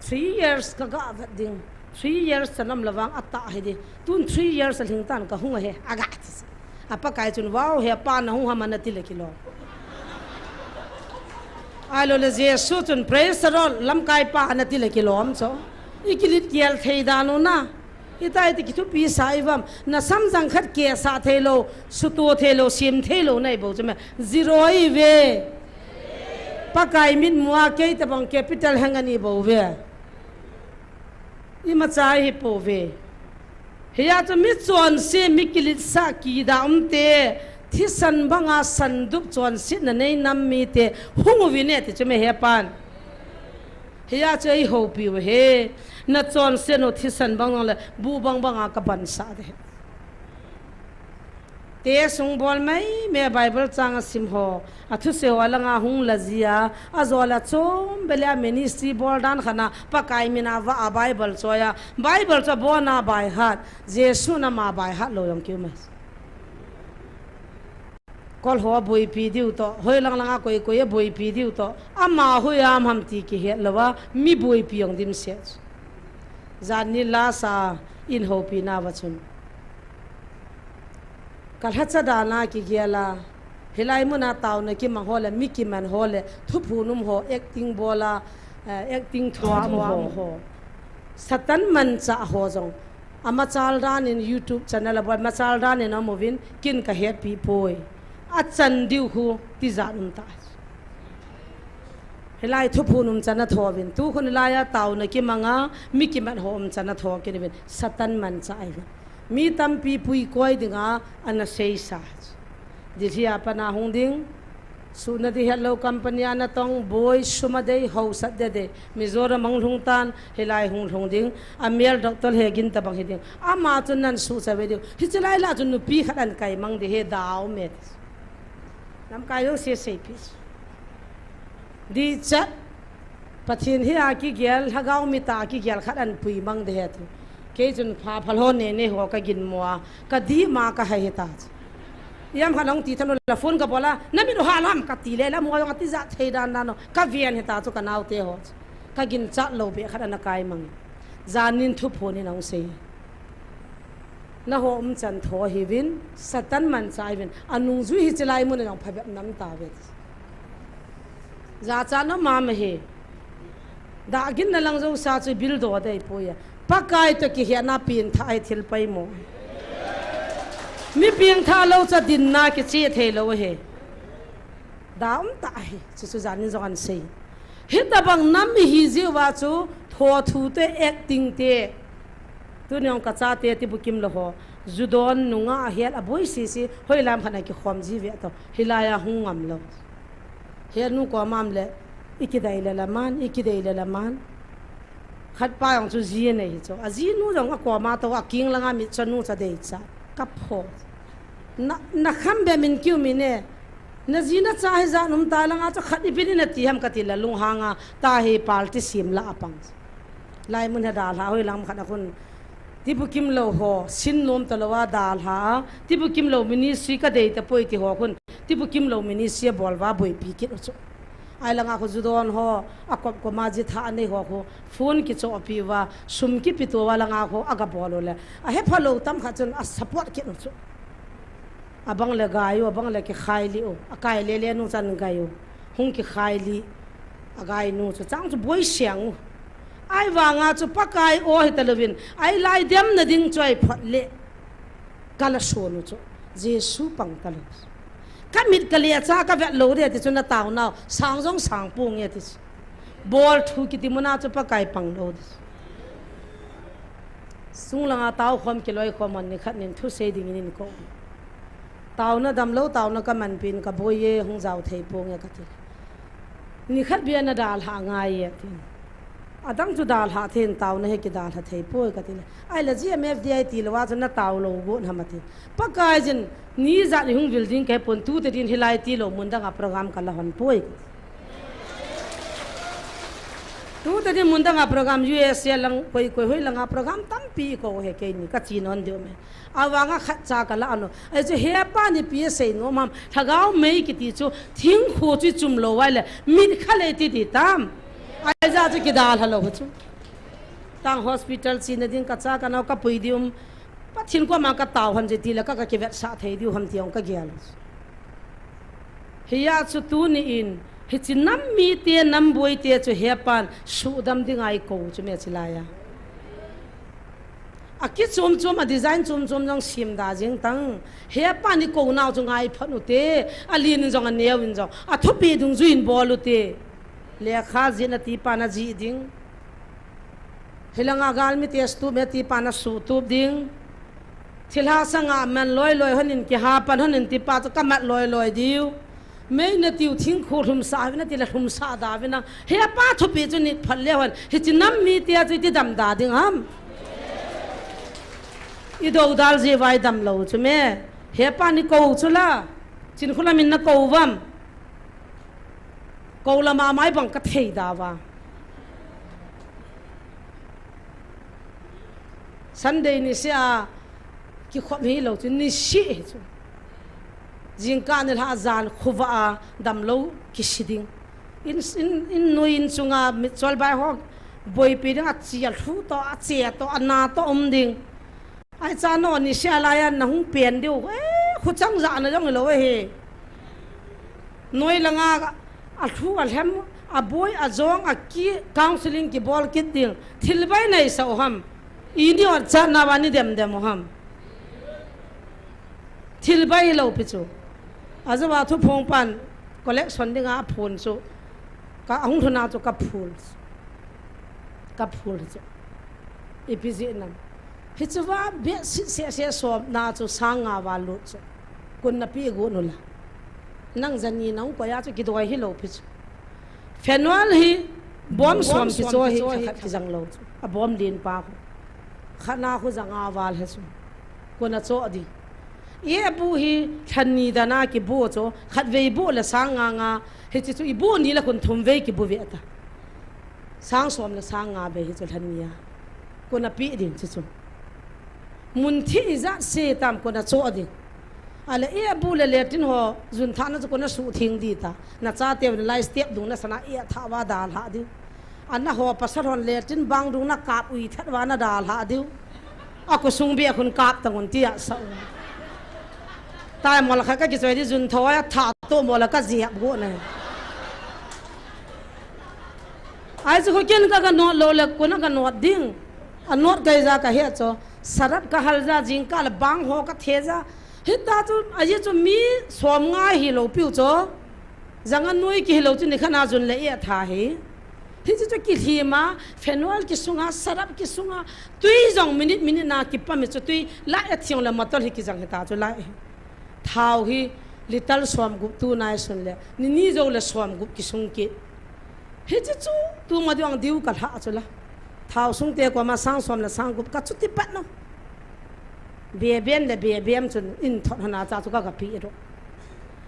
Three years kagah vet ding. Three years chanam lavang atah hi ding. Tun three years alhing tan kahung ahi. Aga ti. A Pakai chun, wow, he pa nahung ham anati le kilom. Ahilou le Jesu chun, praise the Lord, lamkai pa anati le kilom chu. Ikilit kiel thei dan u na. Itai ti kithupi sa ivam. Nasam jang khat kesa theilou, suto theilou, sim theilou na ibou chu me. Zero ive. Pakai mitmua kei tabang capital heng ani bou ve. Imacha hi pouve. Hiya chu mi chonse, mi kiletsah kida umte, thisan banga sandup chonsetna nei nam mite, hung uvin e ti chu me hepan. Hiya chu eihoupiu ahi, nachonset u thisan bang le, bu bang banga kabansah ding. Te sung bol mai me Bible chang asim ho, athusei ho alanga hung la jia, ajol a chom bele a ministry bol dan khana, Pakai mina va a Bible choi a, Bible chu abona by heart, Jesu nama by heart lou jong kium e. Kol ho aboipi diu toh, hoilang langa koi koi aboipi diu toh, ama hoiya ham ti kihet louva, mi boipi jong dimset. Janni lasa in houpi nauva chun, kalhacha dana kigela, hilai muna taona kimang ho le, mi kiman ho le, thuphon um ho, acting bola, eh, acting thuam ho, Satan manchah ho jong amachal danin YouTube channel abol, machal danin aum uvin, kin kahetpi poi. Achan diu khu tijat um ta. Hilai thuphon um chan atho uvin, tukhun hilaiya taona kimanga mi kiman ho um chan atho kit uvin, Satan manchah ahi. Mi tampi puikoi dinga ana seisa. Delhi a pat na hung ding, suhna ding hetlou company a natong, boi sum adei, hausat ding adei, Mizoram hung lhung tan, hilai hung lhung ding, amel doctor Hegin tabang hiding. Ama chun nan suhcha ve diu. Hiche lai lah chun nupi khat ahin kaimang ding ahi, dau me. Lamkai jouse seipeh. Dichat, Pathen hia kigel, lhagao mita kigel khat ahin puimang ding ahi ti. Kei chun pha phalou nene ho kaginmo a, kadima kahai hita. Ijemkhat hung ti thalou le phone kabol a, namit u hal ham kati le, la mu jong atijat thei dan dan u, kaven hita chu kanaote ho. Kaginchat lou beh khat ana kaimang. Jannin thuphon in ahung sei. Naho umchan tho hiuvin, Satan manchah hiuvin, anungjui hiche lai mun a jong phabep nam tauve. Jachat na mama hi. Dahginna lang jousa chu bildo dei poi a. Pakai toh kihetna pengthah ahi, thil poimo. Mi pengthah lou chu dinna kiche thei lou ahi. Da um tah ahi, chuchu jannin jong ahin sei. Hitabang nam ihi jeh uva chu, thothu te, acting te. Tuni jong kachate tibukim lou ho. Ju don nungah ahel aboi sese, hoilam khat a kikhom ji ve toh. Hilaiya hung ngam lou. Henu koma um le, ikidei le laman, ikidei le laman. Khatpa jong chu ji anei hi chu. Ajinu jong akoma toh, akeng langa mitcho nucha deicha. Kapho. Na, nakham be min kiu mine. Naji nacha hijat um ta langa chu khat ipi nin nati ham kati le lunghanga tahi party sem la apang. Lai mun hi dalha hoilam khat a khun. Tibukim lou ho, sin nom talou a dalha. Tibukim lou ministry kadei tapoi ti ho khun. Tibukim lou ministry abol uva boipi kit u chu. Ahilanga khu ju don ho, akop koma ji thah anei ho khu, phone kichohpi uva, sum kipeto uva langa khu, agabol u le. Ahephalou tam khat chun, asupport kit u chu. Abang le gai u, abang le kikhai li u, akai lele nu chan gai u. Hung kikhai li, agai nu chu, chang chu boiseng u. Ahivanga chu Pakai o hitalouvin, ahilai demna ding chu ahiphot le. Kala son u chu, Jesu pang talou. Kamit kale cha kavet lou ding ti chu nataonau, sang jong sang ponge ti chu. Bolthu kiti muna chu Pakai pang lou ding. Sung langa taokhom kiloikhom hon nikhat nin thusei dingin eikou. Taona damlou, taona kamanpin kaboi e, hung jao thei ponge kati. Nikhat bia nadalha ngai e tin. Adang chu dalha thei in taona hi kidalha thei poi kati le. Ahile G M F D I tilou a chu natao lou got ham ati. Pakaiyin nijat ihung vil ding kahepon, tute din hilai tilou mun danga program kala hon poi. Tute din mun danga program U S A lang koi koi hoi langa program tampi ikou he keini kachi non diu me. Avanga khatcha kala ano. Ahi chu hepa nipi asei nom ham. Lhagao mei kiti chu thingkhu chu ichum lou uva ahile mitkha le iti di tam. Ahijeh chu kidalha lou chu. Tang hospital chena ding kacha kanao kapui diu um. Pathen koma katao hon je tile ka, kakivetsah thei diu ham ti jong kagel. Hia chu tuni in, hiche nam mite, nam boite chu hepan suhdam dinga eikou chu me chilaiya. Akichom chom, a design chom chom jong sem da jeng tang. Hepan eikou nau chu ngai phot ute, alen in jong, aneo in jong, athupi dungjuiyin bol ute. Lekha jihna tipa najih ding. Hilanga galmi test tube tipa nasuhtup ding. Thilha sanga man loi loi honin kihapan honin tipa chu kamat loi loi diu. Mei natiu thingkhu lhumsah uvin atile lhumsah da uvin a. Hepa thupi chu nit phot le hon. Hiche nam mite chu iti damda ding ham. Idoudal jeh uva idam lou chu me. Hepan eikou chu la. Chinkholam in nakou uvam. Kou lama mai bang kathei da uva. Sunday niseh a kikhop hilou chu niseh hi chu. Jingkah nilhah jan khovah a damlou kisi ding. In, in, in noi in chunga mitchol bai ho boipi ding a chi a lhu to, a che to, a na to um ding. Ai cha no ni sia lai a na hung pen diu. Eh, khuchang ja na jong lo he. Noi langa a lhu a lhem, a boi, a jong, a ki counseling kibol kit ding. Thil bai nei sa u ham. I ni ot cha na ba ni dem dem u ham. Thil bai lo pi chu. Ajawa thuphong pan collection dinga phun chu. Ka ahung thuna chu ka phul. Ka phul chu. Ipi ji nam. Hichu va be si se se som na chu sang nga va lut chu. Kun na pi gu nu la. Nang jani nang ko ya chu kidoi hi lo pi chu. Phenol hi bom som pi cho hi khat kijang lo chu. A bom din pa khu. Khat na khu jang a val he chu. Kona cho di. E bu hi thani dana kibu cho. Khat vei bu le sang nga nga. Hichi chu i bu ni le kun thum vei kibu ve ta. Sang som le sang nga vei hi chu thani a. Kona pi din chu chu. Mun thi i jat se tam kona cho di. Ale e bu le letin ho jun thana chu kona su thing di ta. Na cha te lai step dung na sana e tha va dal ha di. Ana ho pasal hon letin bang dung na kap ui that va na dal ha di. A ko sung bi a khun kap ta ngun ti a sa. Tai mol kha ka ki choi di jun tho a tha to mol ka ji hap go na. Ai chu ko ken ka ka not lo le kona ka not ding. A not kai ja ka he cho. Sarap ka hal ja jing ka le bang ho ka the ja. Hita chu, aji chu mi som nga hi lo piu cho. Janga noi ki hi lo chu ni khana jun le e tha hi. Hi chu chu ki hi ma, phenol ki sunga, sarap ki sunga, tui jong minute minute na ki pa mi chu tui, la e thiong le matol hi ki jang hita chu la e. Thau hi, lital som gup tu nai sun le, ni ni jo le som gup ki sung ki. Hichi chu, tu ma diu ang diu ka lha chu la. Thau sung te ko ma sang som le sang gup ka chu ti pat no. Be ben le be bem chun in thot hana cha chu ka ka pi ro.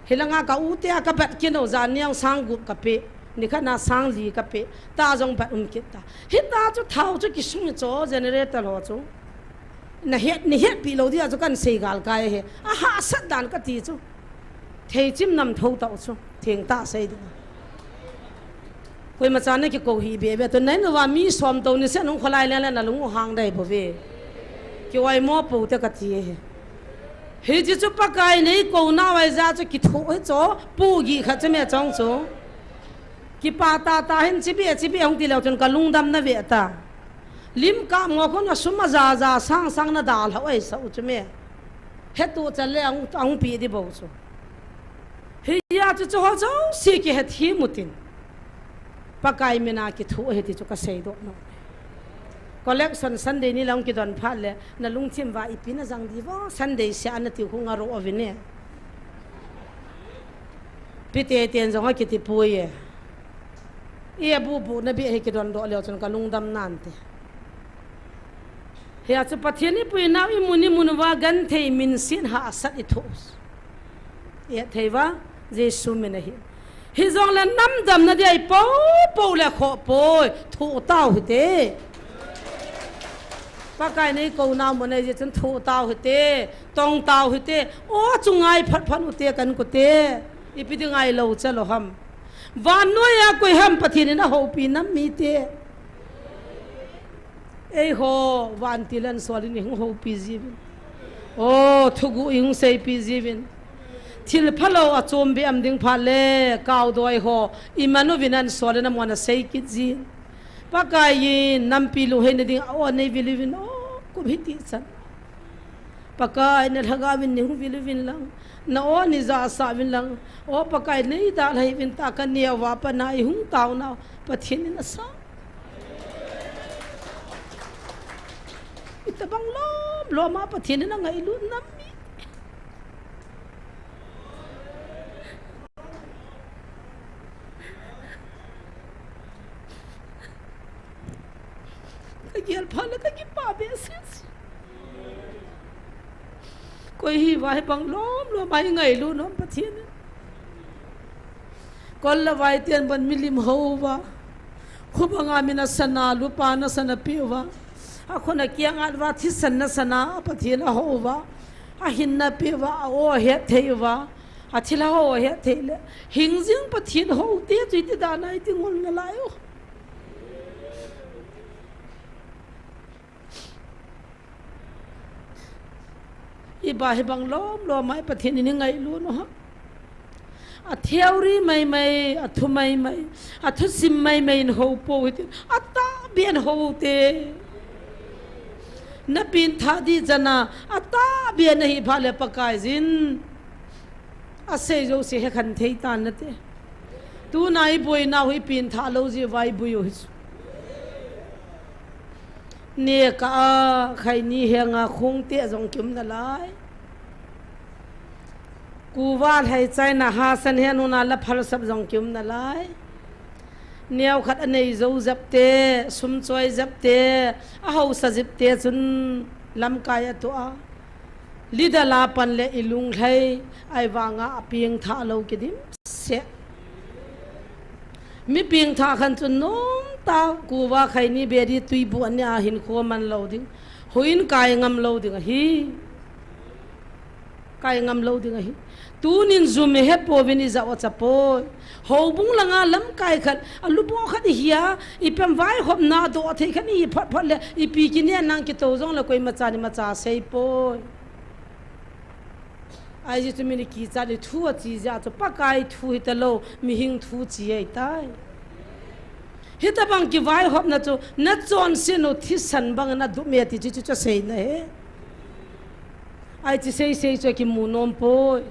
Hilanga ka u te a ka bat ki no ja niang sang gup ka pi. Ni kha na sang li ka pi. Ta jong bat um kit ta. Hita chu thau chu ki sung cho generator ho chu. Na het, ni het pi lo dia chu kan sei gal kai he. A ha sat dan ka ti chu. Thei chim nam tho tau chu. Theng ta sei ding. Koima cha na ki ko hi be be to nai no va mi som to ni se nung kholai le le na lung u hang dai bo ve. Ki wai mo po te ka ti he. Hi ji chu Pakai nei ko na wai ja chu ki tho he cho. Pu gi kha chu me chong chu. Ki pa ta ta hin chi be chi be hung ti leu chun ka lungdam na ve ta. Lim ka mo khun a sum a ja ja sang sang na dal ha oi sa u chu me. He tu cha le ang, ang pi di bo chu. Hi ya chu chu ho chu si ki het hi mutin. Pakai mina ki thu he ti chu ka sei do no. Collection Sunday ni lang ki don phat le na lungthim va ipi na jang di vo Sunday sia na ti khu nga ro o vine. Pi te ten jong a ki ti pu ye. I a bu bu na bi he ki don do leo chun ka lungdam nan te. Hia chu Pathian i pui nau i mun i mun va gan thei min sin ha sat i thu. I thei va Jesu min a hi. Hi jong le nam dam na di ai po po le kho poi thu tau hi te. Pakai nei ko nau mo nei je chun thu tau hi te. Tong tau hi te. O chu ngai phat phat u te kan ku te. Ipi di ngai lo cha lo ham. Van noi a koi ham Pathian in a houpi nam mi te. Ei ho, van ti lan sol in i hung houpi jiuvin. O, thugu i hung seipi jiuvin. Thil phalo a chom be am ding phat le, kau doi ho, i manu vin an sol in a mon a sei kit jin. Pakai in nampi lu hei na ding a o nei vil uvin o, kum hi ti chan. Pakai na lhagao vin ni hung vil uvin lang. Na o ni ja sa vin lang. O Pakai nei da lhai vin ta ka ni a va pa na i hung tau na. Pathian in a sa. Itabang lom lom a Pathian in a ngailut nam mi. Ka gel pha le ka kipa be sis. Koi hi vai bang lom lom ai ngailut nom Pathian in. Kol le vai ten ban milim hou va. Khu banga min a sana lupa na sana pe va. A khun a kiang at va thisan na sana a Pathian a hou va. A hin na pe va a o het thei va. Athilha ho ahet thei le, hingjing Pathen houte chu iti dan a iti ngol nalai u. Iba hibang lom lom a i Pathen in i ngailut u ham. A theory maimai, a thu maimai, a thusim maimai in hou pou hitin, a tahbeh in hou u te. Na pengthah ding chan a, a tahbeh in na hi phat le Pakaiyin a sei jouse he khen thei tan nate. Tuna i boinau hi pengthah lou jeh uva i boi u hi chu. Neh kah a khaini henga khong teh jong ki um nalai. Kuva lhai chaina hasan he nuna la phalsap jong ki um nalai. Neo khat a nei jou jep te, sum choi jep te, a hausa jep te chun lamkai a toh a. Leader la pan le i lunglhai, ahivanga a pengthah lou kidimset. Mi pengthah khan chu nomtah kuva khaini bedi tui bu a neh a hinkho man lou ding. Houin kai ngam lou ding ahi. Kai ngam lou ding ahi. Tunin jum i he pouvin i ja u acha poi. Houbung langa lamkai khat, a lubo khat i hi a, i pem vaihopna doh thei khat i hi phot phot le, ipi kineh nang kitou jong le koima chan imacha sei poi. Ahi jeh chu mi ni kichat in thu a chi jeh chu Pakai thu hita lou, mihing thu chi ahi tai. Hitabang kivaihopna chu na chonset u thisan bangin a dup me ti chu chu chu seina ahi. Ahi chu sei sei chu kimu nom poi.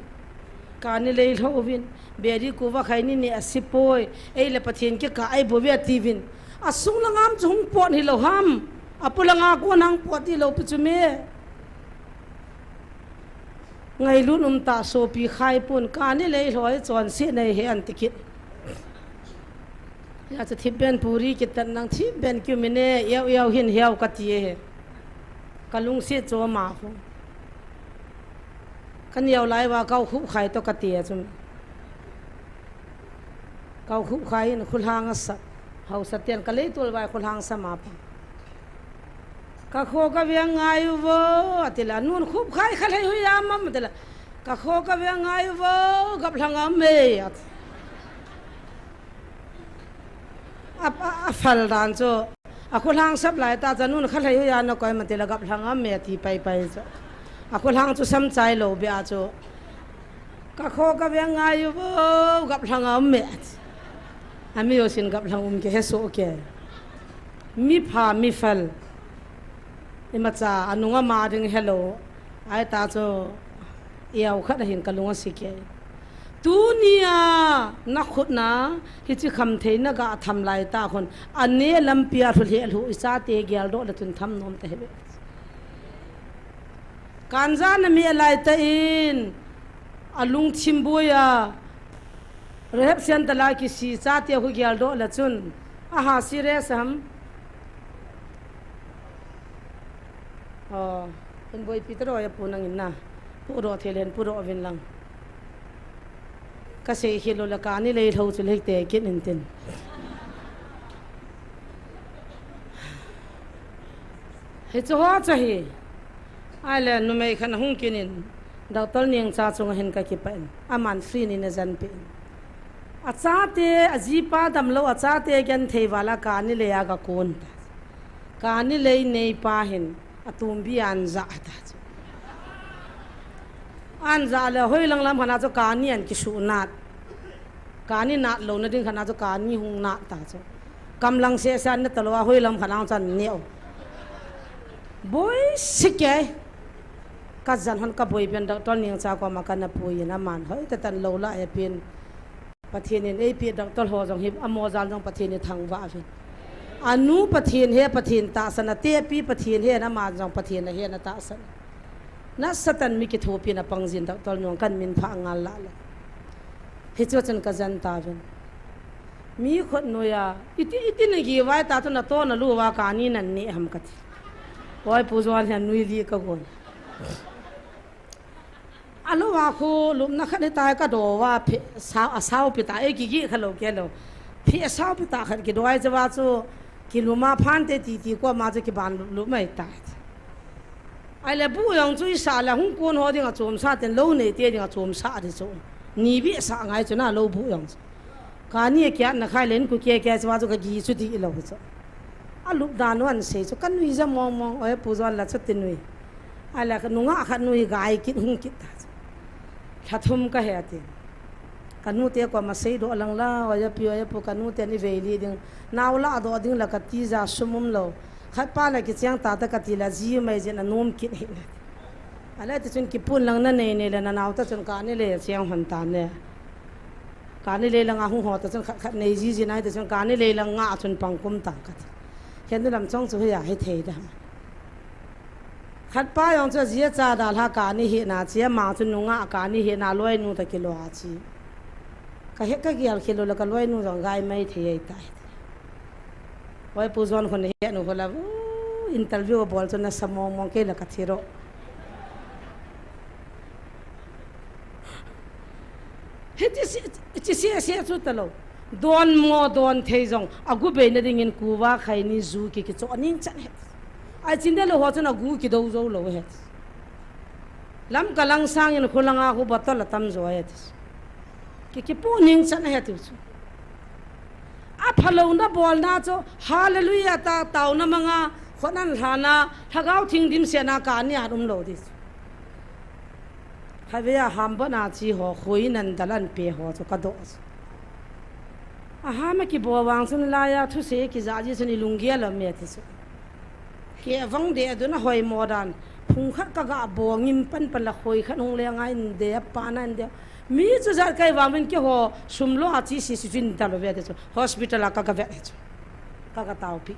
Kani lei lhouvin, bedi kuva khaini neh a se poi. Ei le Pathen kikah ahi bouve atiuvin. A sung langa chu hung pot hilou ham. A polanga kon hung pot hilou pi chu me. Ngailut um tah sopi khai pon, kani lei lhoi chonset nei he an ti kit. Hia chu thipbeh in puri kitat nang thipbeh in kium in e, iau iau hin hiau kati e he. Ka lungset chu ama khu. Ka neo lai uva kau khup khai toh kati a chu. Kau khup khai in khulhang a sap. Hausa ten ka lei tol vai khulhang sa ma pa. Ka kho ka veng ngai u vo, ati le, nun khup khai kha lhei hui a mam, ati le, ka kho ka veng ngai u vo, gaplhang am e, ati. A, a, a phal dan chu, a khulhang sap lai tah chu nun kha lhei hui a na koi ma ti le gaplhang am e, ati pai pai chu. A khulhang chu sam chai lou beh a chu. Ka kho ka veng ngai u vo, gaplhang a um e. Ami jousen gaplhang um ke he so ke. Mi pha, mi phal. Imacha, anung ama ding helou. Ahi tah chu, iau khat a hin ka lung a si ke. Tunia, na khut na, hichi khamtheina ga tham lai tah khun. Ane lampi a lhu lheh lhu i chate geldoh le tun tham nom ta he ve. Kanja na mi a lai tah in, a lungthim boi a, rehab center a kisi chate khu geldoh le chun, aha serious ham? Oh, in boipi ta ro ya pu nang in na, pu ro thei len pu ro vin lang. Ka sei hi lou le kani lei lhou chu lei te kin in tin. Hichu ho chu hi. Ahile numei khat ahung kin in, Doctor Nengcha chunga hin ka kipah in, aman free in ajan peh in. Achate, ajipa damlou, achate genthei val a kani lei a ga kon ta. Kani lei neipa hin, atumbi an ja ta chu. An ja le hoilang lam khat a chu kani an kisuh nat. Kani nat louna ding khat a chu kani hung nat ta chu. Kamlang seh seh an ne talou a hoilam khat a chu an ne u. Boi sik e. Ka jan hon ka boi pen Doctor Nengcha koma ka na pui in aman hoi tah tah in lou la e pen. Pathen in ei pi Doctor ho jong hi amo jal jong Pathen in thangvah uvin. Anu Pathen he Pathen tahsan a, atepi Pathen he, ama jong Pathen ahe na tahsan. Nasatah in mi kithopi na pang jin Doctor Nengcha kan min pha ngal la le. Hichu chun ka jan ta uvin. Mi khut noiya, iti, iti na gi vai ta tu na to na lu va kani nan ne ham kati. Oi pu Juan hian nui li ka gon. Alou a khu lupna khat ni tai ka do va phe, sao, asao pi ta, e ki gi kha lou ke lou. Phe asao pi ta khat ki do ai cha va chu, ki luma phan te ti ti ko ma chu ki ban lup, lup mai ta. Ahile bu jong chu i sa le hung kon ho ding a chom sa ten lou nei te ding a chom sa di chu. Ni bih sa ngai chu na lo bu jong chu. Kani a kiat na khai len ku kia kia chu va chu ka gi chu di lo chu. A lup dan wan sei chu ka nui ja mong mong, oi pu John la chu ti nui. A la ka nunga khat nui gai kit hung kit ta chu. Lha thum ka he ti. Ka nu te ko ma sei do lang la, oi pi oi pu ka nu te ni vei li ding. Nau la do ding la ka ti ja sum um lo. Khat pa la ki chiang ta ta ka ti la ji mai jin a nom kit hi na. A le ti chun ki pun lang na nei nei la na nau ta chun kani le chiang hon ta ne. Kani le lang a hung ho ta chun khat khat nei ji ji nai ta chun kani le lang nga chun pang kum ta ka ti. Khen du lam chong chu hi a hi thei da. Khat pa jong chu ji a cha da la kani hi na chi a ma chun nunga kani hi na loi nu ta ki lo a chi. Ka he ka gial khelo la ka loi nu jong gai mai thei ai ta. Oi pu John khun he nu khola, uh, interview bol chu na sa mong mong ke la ka thiro. Hiti si, ti si si chu ta lo. Don mo don thei jong a gu bei na ding in ku va khai ni ju ki ki cho ning chan he. Ai chin de lo ho chun a gu ki do jo lo he. Lam ka lang sang in khu lang a khu ba ta la tam jo he. Ki ki pu ning chan he ti chu. A phalo na bol na chu, hallelujah ta tau na manga, khon an hla na, lhagao thing dim se na ka ni an um lo di chu. Khavei a ham ba na chi ho, khoi nan dalan pe ho chu ka do chu. A ham a ki bo vang chun la ya thu se ki ja ji chun i lung gel lo me ti chu. Ke vang de a du na hoi mo dan, phung khat ka ga bo ngim pan pan la khoi khat hung le ngai in de a pa na in de. Mi chu jat kai vang vin keiho sum lo a chi si si chin ta lo ve te chu. Hospital a ka ga ve chu. Ka ga tau pi.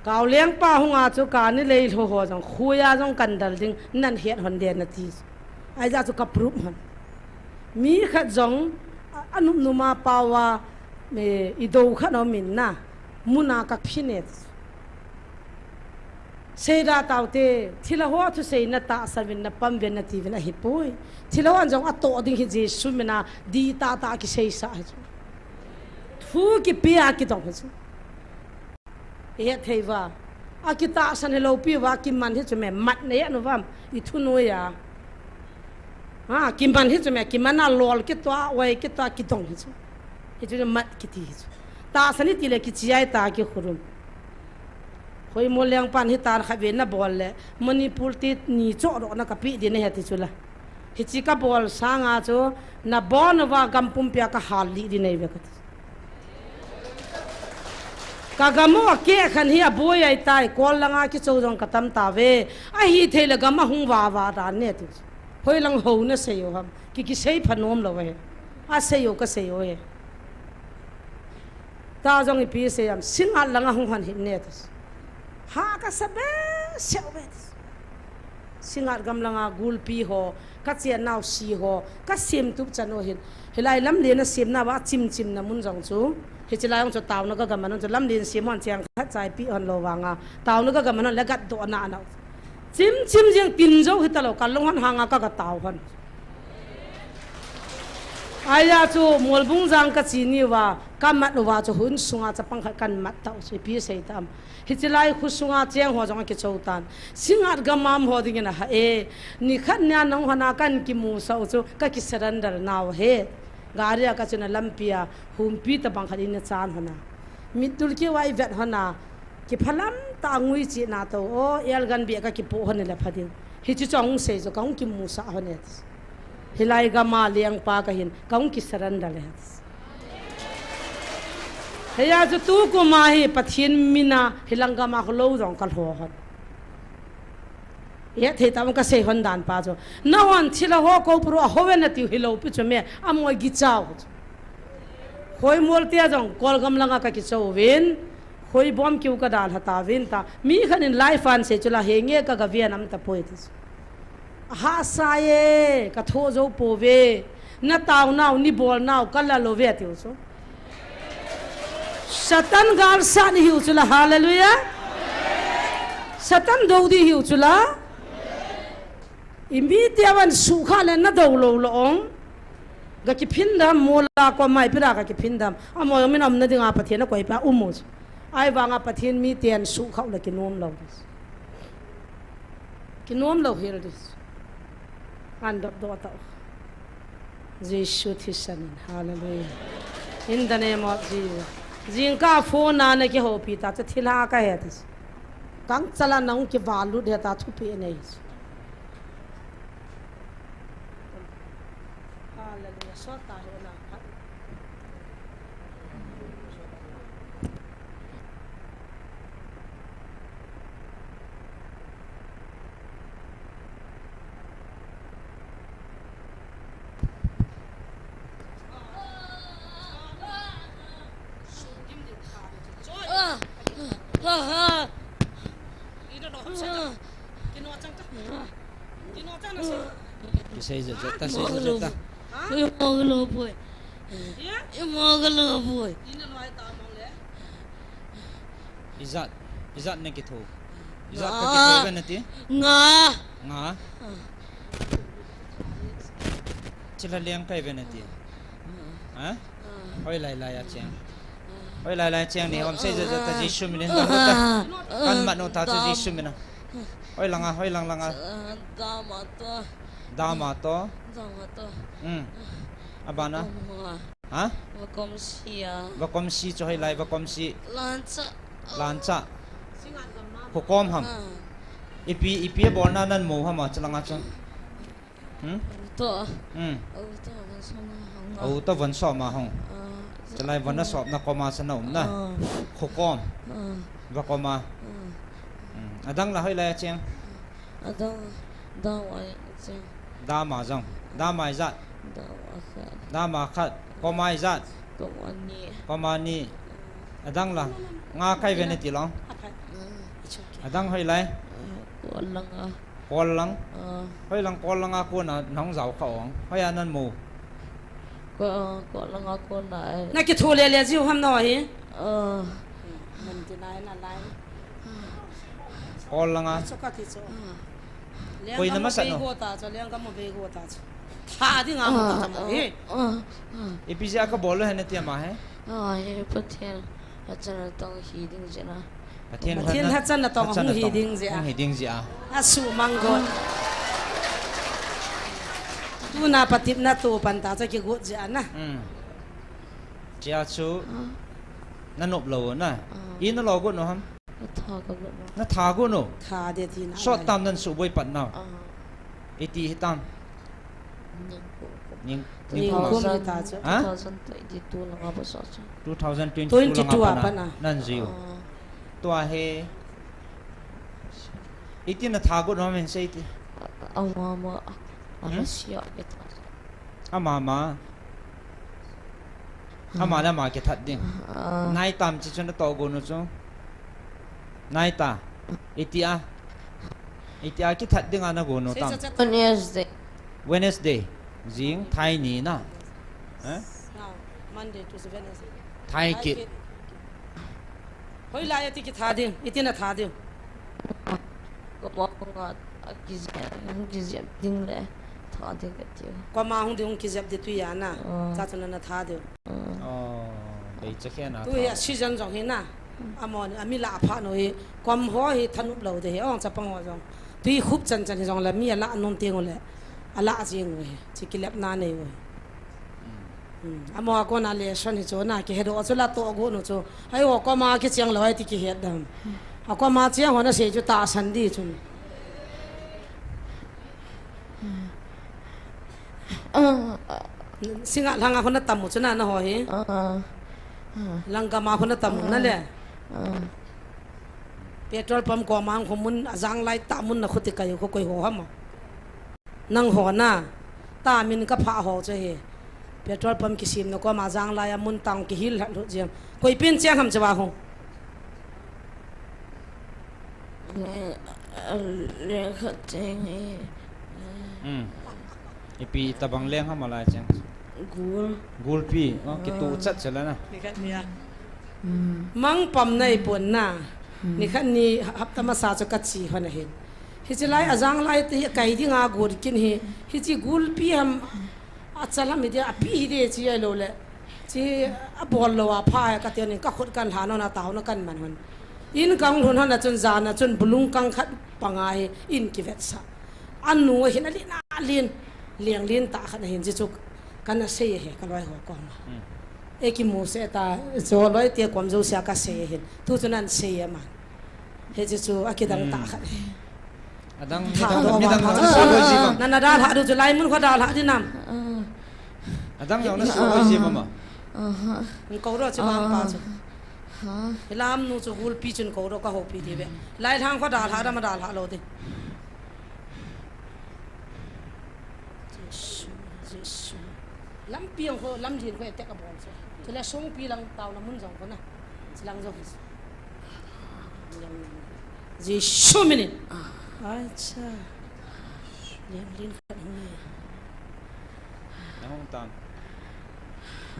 Kau leng pa hung a chu ka ni lei lo ho jong khuya jong kan dal ding nan het hon de na ti. Ai ja chu ka proof hon. Mi khat jong a, a num numa pawa me i do khat no min na. Muna ka phi ne. Seida taute, thilha ho thu seina tahsan vin na pam vin na ti vin ahi poi. Thilha ho an jong a to ding hi Jesu mina di ta ta ki seisa hi chu. Thu ki pi a ki dong hi chu. I het thei va. A ki tahsan hi lo pi va ki man hi chu me mat ne ya no vam. I thu no ya. Ha, ki man hi chu me, ki man a lol ki tua, wai ki tua, ki dong hi chu. Hi chu mat ki ti hi chu. Tahsan i ti le ki chiai ta ki khurum. Hoi mo leng pan hi tan kha ve na bol le. Manipur ti ni cho ro na ka pi di ne he ti chu la. Hi chi ka bol sanga chu na bon va gam pum pia ka hal li di nei ve ka ti. Ka gam u a ke khan hi a boi ai tai, kol langa ki cho jong ka tam ta ve. A hi thei le gam a hung va va dan ne ti. Hoi lang ho na sei u ham. Ki ki sei pha nom lo ve. A sei u ka sei u he. Ta jong i pi sei am. Singat langa hung han hin ne ti. Ha ka sa be se u ve ti. Singat gam langa gulpi ho, ka chian nau si ho, ka sim tup chan u hin. Hilai lam le na sim na va chim chim na mun jong chu. Hi chi lai jong chu tau na ka gam an chu lam le sim hon chiang khat chai pi hon lo vanga. Tau na ka gam an le gat do na na. Chim chim jing tin jo hi ta lo ka long hon hanga ka ga tau hon. Aya chu Molbung jang ka chi ni va, ka mat u va chu hun sunga chapang khat kan mat ta u chu pi sei tam. Hi chi lai khu sunga cheng ho jong a ki cho tan. Singat gam am ho ding in a ha e. Ni khat nia nong hana kan ki mu sa u chu ka ki surrender nau he. Gari a ka chuna lampi a humpi ta bang khat in a chan hana. Mit tul ki wai vet hana. Ki phalam ta ngui chi na to. O, el gan bi ka ki po hon le pha ding. Hi chu chong sei chu ka hung ki mu sa hon e. Hilai gam a leng pa ka hin, ka hung ki surrender le. Heya chu tu kum a hi Pathian mina hilang gam a kho lo jong ka lho hon. Ye thei tam ka sei hon dan pa chu. Na hon thilha ho ko puru a ho ve na tiu hi lo pi chu me, a moi gi chau. Hoi mol te jong kol gam langa ka ki cho vin. Hoi bom kiu ka dal ha ta vin ta. Mi khan in lai fan se chu la he nge ka ga vian am ta poi ti. Ha sa ye, ka tho jo po ve. Na tau nau, ni bol nau, ka la lo ve tiu chu. Satan gal sa ni hiu chu la, hallelujah. Satan do di hiu chu la. I mi te van su kha le na do lo lo ong. Ga ki phin dam, mo la ko mai pi ra ga ki phin dam. A mo min om na ding a Pathian a koi pa um mo. Ai vanga Pathian mi ten su khau le ki nom lo. Ki nom lo hel dis. An dop do ta. Jesu thisan in. Hallelujah. In the name of Jesus. Jingkah phone a nakihoupi ta chu thilha kahe ta chu. Kangchala nahung kivalut he ta thupeh nei chu. Hallelujah. Sot ta he na. Kisei jat jat ta, sei jat jat ta. Ima ka lo poi. Ima ka lo poi. Ijat, ijat na kitho. Ijat ka kitho ve nati? Nga. Nga. Chila leng kai ve nati. Ha? Hoilai lai a cheng. Hoilai lai cheng ni hom sei jat jat ta Jesu min in ta. Kan mat no ta chu Jesu min a. Hoilang a, hoilang lang a. Dama to. Dama to. Dama to. Hmm. Abana. Ha? Vakomsi a. Vakomsi chu hoilai, Vakomsi. Lancha. Lancha. Khokom ham. Ipi, ipi abolna nan mu ham a, chalanga chu. Hmm? To. Hmm. Auto von soma hong. Auto von soma hong. Chalai von a sopna koma sa na um na. Khokom. Vakoma. Hmm. Adang la hoilai a cheng. Adang, dama jong. Dama jong. Dama ijat. Dama khat. Dama khat. Koma ijat. Koma ni. Koma ni. Adang la. Nga kai ve nati long. Adang hoilai. Kol lang a. Kol lang. Hoilang kol lang a kona nahung jao kha ong. Hoiya nan mu. Ko, ko langa ko nai. Na kithu lele jiu ham na hi? Ah. Man ti nai na lai. Kol langa. Chu ka ti chu. Koi na masa no. Lenggam mu vei go ta chu, lenggam mu vei go ta chu. Tha dinga mu ta chu mo hi. Ipi jeh a ka bol lou hen ati ama he? Ah, he Pathen. Achan natong hi ding jeh a. Pathen lhachan natong hung hi ding jeh a. Hung hi ding jeh a. Asuhmang got. Tuna patepna to pan ta chu kigot jeh a na. Hmm. Chia chu na nop lou na. I na lo got no ham? Na tha ka got no. Na tha got no. Tha de ti na. Sot tam nan suboi pat na. Iti hitam. Ning kum. Ning kum. Ning kum ta chu. Ha? Two thousand twenty-two langa pa sa chu. Two thousand twenty-two langa pa na. Nan jiu. Tua hi. Iti na tha got no men sei ti. Ama ma. Ama sia ke ta. Ama ma. Ama le ama kithat ding. Nai tam chi chu na to got no chu. Nai ta. Iti a. Iti a kithat ding a na got no tam. Wednesday. Wednesday. Jing thai ni na. Eh? Monday, Tuesday, Wednesday. Thai kit. Hoilai a ti kitha ding, iti na tha ding. Koma hung a, a kijep, hung kijep ding le, tha ding ka tiu. Koma hung ding hung kijep ding tui a na. Cha chu na na tha ding. Oh, bei cha khe na. Tui a season jong hi na. Amon, ami la pha no hi, kom ho hi thanop lou de hi, ong chapang ho jong. Tui khup chan chan hi jong le, mi a la nom teng u le, a la jing u hi, chi kilepna nei u hi. Hmm, amo a kona lesson hi chu na, kihedoh chu la to got no chu. Hai ho koma kicheng lou hai ti kihet dam. A koma cheng ho na sei chu tahsan di chun. Singa langa ho na tam u chu na, na ho hi. Langkama ho na tam u na le. Petrol pump koma hung mun, a jang lai ta mun na khuti kai u kho koi ho ham. Nang ho na, ta min ka pha ho che hi. Petrol pump kisim na koma jang lai a mun tang kihil hat lut jeng. Koi pin cheng ham che wa ho. Le, le khat cheng hi. Hmm. Ipi tabang leng ham a lai cheng. Gul. Gulpi. Oh, kitu chat che la na. Ni khat ni a. Mang pam nai pon na. Ni khat ni hapta masa chu ka chi hon ahin. Hichi lai a jang lai te kai dinga got kin hi. Hichi gulpi ham a chal ham hi dia a pi hi de chi ai lou le. Chi a bol lou a pha ka te ni ka khut kan lha no na tau na kan man hon. In kang lhun hon a chun jan a chun bulung kang khat panga hi in kivet sa. Anu hin a lin a lin. Leng lin ta khat ahin chi chu. ana sei ahi, ka loi ho koma. Hmm. Ei kimu seh ta, jo loi te kom jousea ka sei ahi. Tu chun ana sei e man. Hiche chu akidang tah khat ahi. Adang, midang, midang ho na suhboi ji uvem? Na, na dalha diu chu laimun kho dalha ding nam? Adang ho na suhboi ji uvem a? Aha. Kou ro chu vang pa chu. Ha. Hilam nu chu gulpi chun kou ro ka houpi diu ve. Lailhang kho dalha dam a dalha lou ding. Jesu, Jesu. Lampi jong kho, lamlhin kho attack abol chu. Chule songpi lang taona mun jong kho na. Chilang jong. Jesu min in. Acha. Lamlhin khat hung e. Nahung tam.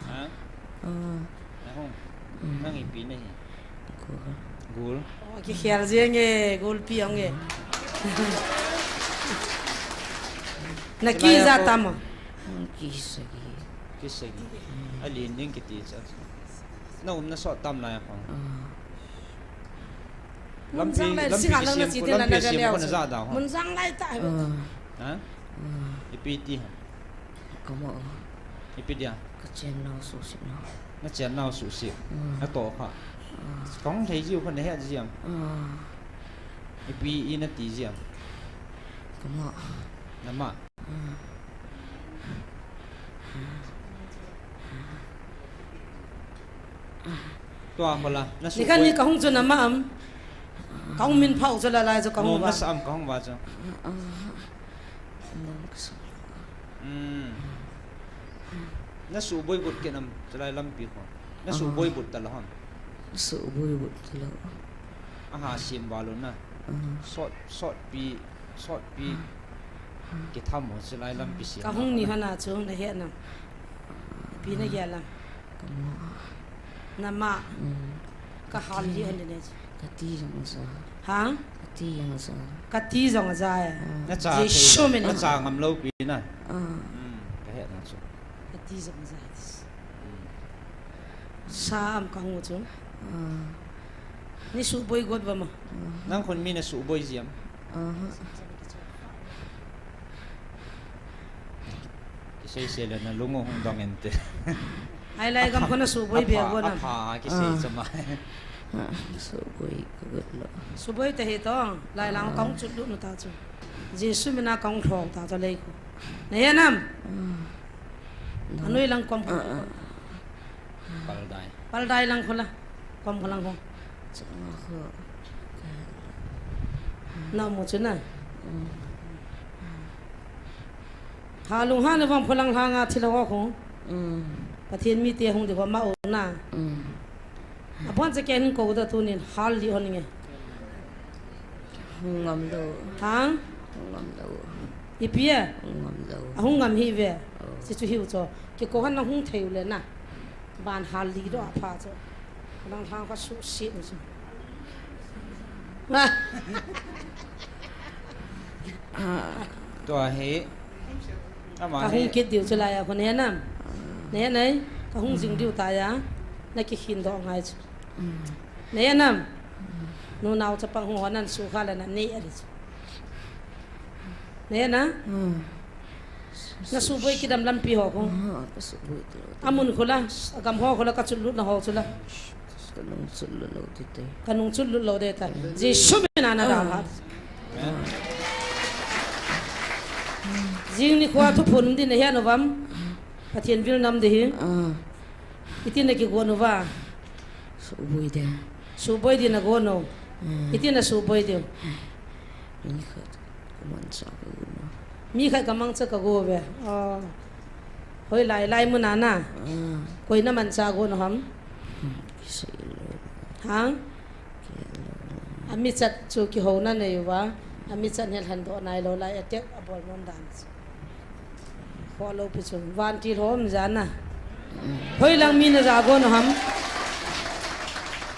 Ha? Ah. Nahung. Mm. Nang ipi nahi? Gul. Gul. Oh, kikhel jeng e, gulpi jong e. Na kija tam o? Mm, kisagi. Kisagi. Alen ding kiti cha. Na umna sot tam lai a kong. Ah. Lampi, lampi kisem ko, lampi sem ko na ja da ho. Mun jang lai ta. Ah. Ha? Ah. Ipi ti ho. Kamo. Ipi dia? Ka chennau suhset nau. Na chennau suhset. Mm. Na toh kha. Mm. Kahung thei jiu kho na het jiam? Mm. Ipi i na ti jiam? Kamo. Nama. Mm. Tua kho la. Na suhboi. Nikhat ni kahung chu nama am. Kahung min phau chu la lai chu kahung va. Nom nasa am kahung va chu. Mm. Na suhboi but kit nam, chulai lampi kho. Na suhboi but talou ham? Suhboi but talou. Aha, sem val u na. Sot, sotpi, sotpi. Kitham ho chulai lampi sem. Kahung ni hon a chu na het nam? Ipi na gel am? Kamo. Nama. Mm. Ka hal lih hon le ne. Kati jong aja. Ha? Kati jong aja. Kati jong aja e. Ah. Na cha thei lou, na cha ngam lou pi na. Ah. Mm, ka het na chu. Kati jong aja. Mm. Sa am kahung chu. Ah. Nei suhboi got uvam a? Ah. Nang khun mi na suhboi jiam? Aha. Kisei sei le na lung u hung dong inte. Ai lai gam kho na suhboi be go na. Apha, apha, kisei chama. Ah, suhboi ka got lou. Suhboi ta hi to, lai lang kahung chutlut nu ta chu. Jesu min a kahung lhong ta chu lei kho. Na het nam? Ah. Anoi lang kom kho. Ah, ah. Paldai. Paldai lang kho la. Kom kho lang kho. Chang kho. Na mu chu na. Mm. Ha lung ha na vang pholang lhang a thil ho kho. Mm. Pathen mite hung di kho ma o na. Mm. Abon cha ken ko da tunin hal di hon nge. Hung ngam lou. Ha? Hung ngam lou. Ipi a? Hung ngam lou. Ahung ngam hi ve. Oh. Chi chu hiu cho. Kiko han na hung thei u le na. Ban hal li doh a pha chu. Nang lhang ka suhset u chu. Tua hi. Ama hi. Ka hung kit diu chu lai a kho na het nam? Na het nai? Ka hung jing diu ta ya. Na kikhin doh ngai chu. Na het nam? Nunao chapang hung hon nan sukha le na nei a ri chu. Na het na? Na suhboi kit dam lampi ho kho? Ah, ka suhboi kit lou. Amun kho la, agam ho kho la, ka chutlut na ho chu la. Ka nung chutlut lou ti te. Ka nung chutlut lou de ta. Jesu min a na dalha. Jing nikho a thuphon din na het uvam? Pathen vil nam di hi. Ah. Iti na kigon uva? Suhboi de. Suhboi di na gon u. Hmm. Iti na suhboi diu? Mi khat ka mangcha ka gon u. Mi khat ka mangcha ka gon u ve. Oh. Hoilai, lai mun a na? Ah. Koi na mangcha gon u ham? Hmm, kisei lou. Ha? Kisei lou. Amichat chu kihouna nei uva. Amichat hi lhandoh nailou lai, attack abol nom dan chu. Kholou pi chu. Vantil ho um jana. Hoilang mi na ja gon u ham?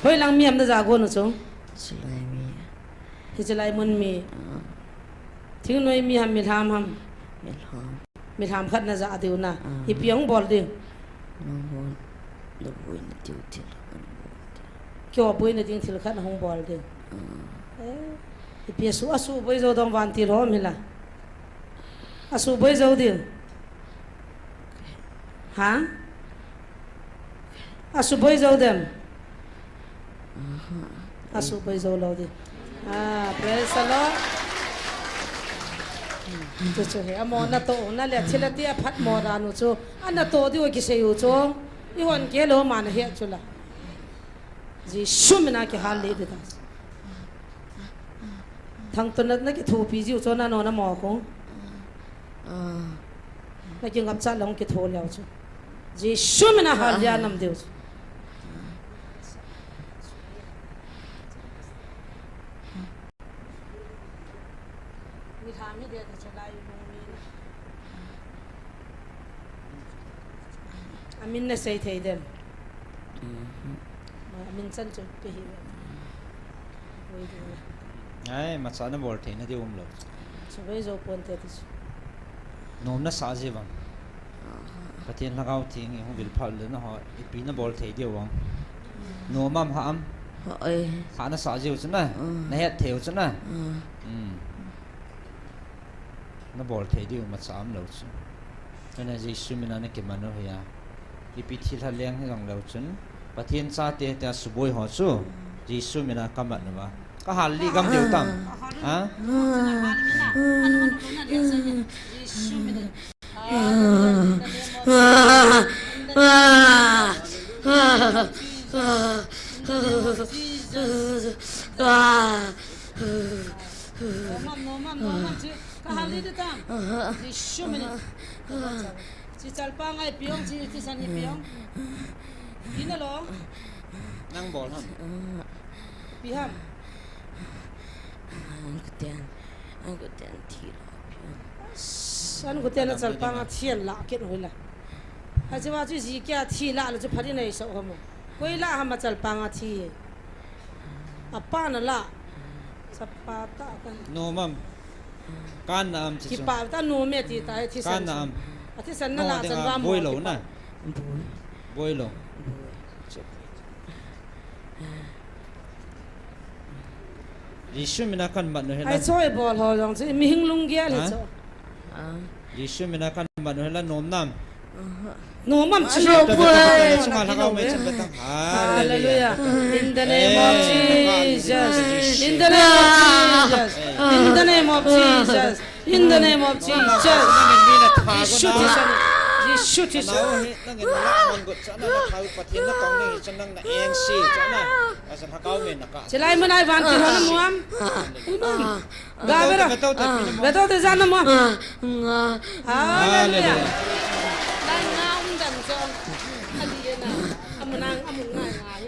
Hoilang mi ham na ja gon u chu? Chulai mi. Hiche lai mun mi. Ah. Thingnoi mi ham, milham ham? Milham. Milham khat na ja diu na. Ah. Ipi hung bol diu? Nang hon. Naboi na diu thil khat hung bol diu. Kihoboi na ding thil khat hung bol diu. Ah. Eh. Ipi a su, a suhboi jou dong vantil ho um hila. A suhboi jou diu. Ha? Asuboi jou dem? Asuboi jou lou di. Ah, praise the Lord. Chu chu hi, amo natoh u na le, thil ati aphat mo dan u chu. Anatoh diu kisei u chu. Ihon kei lou ma nahet chu la. Jesu mina kihal lih di ta. Thangtonna nakithopi jiu chu nano namo khu. Nakingapcha lou kitho leu chu. Jesu mina hal lih a nam diu chu. Amin nasei thei dem? Amin chan chu pe hi. Ai, macha nabol theina diu umlou. Chu vei jou ponte ti chu. Nom nasah jiu vang. Pathen Lhagao Theng in hung vil phat le naho, ipi nabol thei diu vang. Nom am, hah am? Hah e. Hah nasah jiu chu na. Nahet thei u chu na. Nabol thei diu macha umlou chu. Kana Jesu mina nakiman u hi a. Ipi thilha leng hi jong leu chun. Pathen chate tia suboi ho chu. Jesu mina kaman uva. Kahal lih gam diu tam. Ha? Nom am, nom am, nom am, chi kahal lih di tam. Jesu mina. Chi chalpang a ipi ong, chi, chi san ipi ong. Ina lo. Nang bol ham. Ipi ham. An kuten. An kuten thi lo. An kuten a chalpang a thi an la kit hoi la. Achi va chu ji kia thi la la chu phari nei so ham. Koi la ham a chalpang a thi. Apa na la. Sapa ta kan. Nom am. Kan na am chi chu. Kipa ta nom e ti ta, thi san. Kan na am. A thi san na la chan va mo boi lou na. Boi. Boi lou. Boi. Jesu mina kaman u hi la. Ai choi bol ho jong chu, mihing lunggel hi chu. Jesu mina kaman u hi la, nom nam. Nom am chi. Hallelujah. In the name of Jesus. In the name of Jesus. In the name of Jesus. In the name of Jesus. Jesu Christ. Jesu Christ. Chilai mun a vantil ho namu am. Ga ve ro. Ve to te jan namu am. Hallelujah. Lai nga um dan jong. Ali na. Amunang amungai ngai.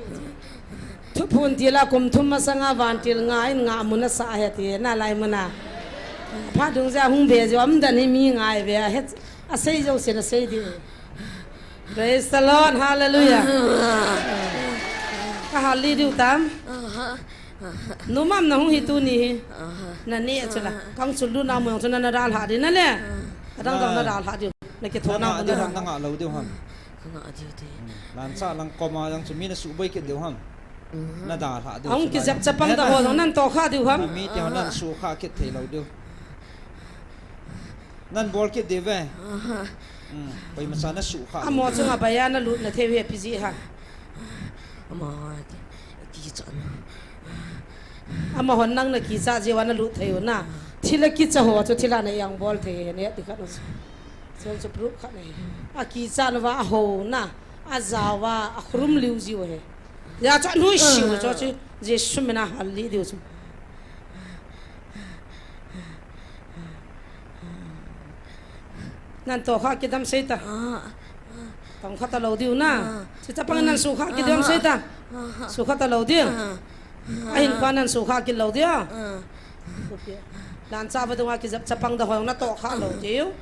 Thuphon til a kum thum masanga vantil nga in nga mun a sa he ti nalai mun a. Phat dung jeh a hung ve jeh a um dan hi mi ngai ve a het a sei jou sen a sei diu. Praise the Lord, hallelujah. Kahal lih diu tam. Nom am nahung hi tuni hi. Nane chu la. Kang chul du na mu jong chu na nadalha di nale. Adang dang nadalha diu. Nakitho na mu nadalha. Nanga lou diu ham. Kanga diu te. Lancha lang koma jong chu mi nasuboi kit diu ham. Nadalha diu. Ahung kijep chapang da ho jong nan tohkha diu ham. Mi te ho nan sukha kit thei lou diu. Nan bol kit diu ve. Koima cha nasukha. Amo chunga baiya nalut na thei ve pi ji ha. Ama kicha na. Amahon nang nakicha jeh uva nalut thei u na. Thil a kicha ho chu thil a na eng bol thei ne ti khat u. Chun chu proof khat nei. Akicha na va aho na. Ajao va akhurum liu jiu he. Hijeh chun anui siu chu chu Jesu mina hal lih diu chu. Nan tohkha kit dam sei ta. Tongkha ta lou diu na. Chu chapang nan sukha kit dam sei ta. Sukha ta lou diu. Ahin pa nan sukha kit lou diu. Lancha va dunga kijep chapang da ho na tohkha lou diu.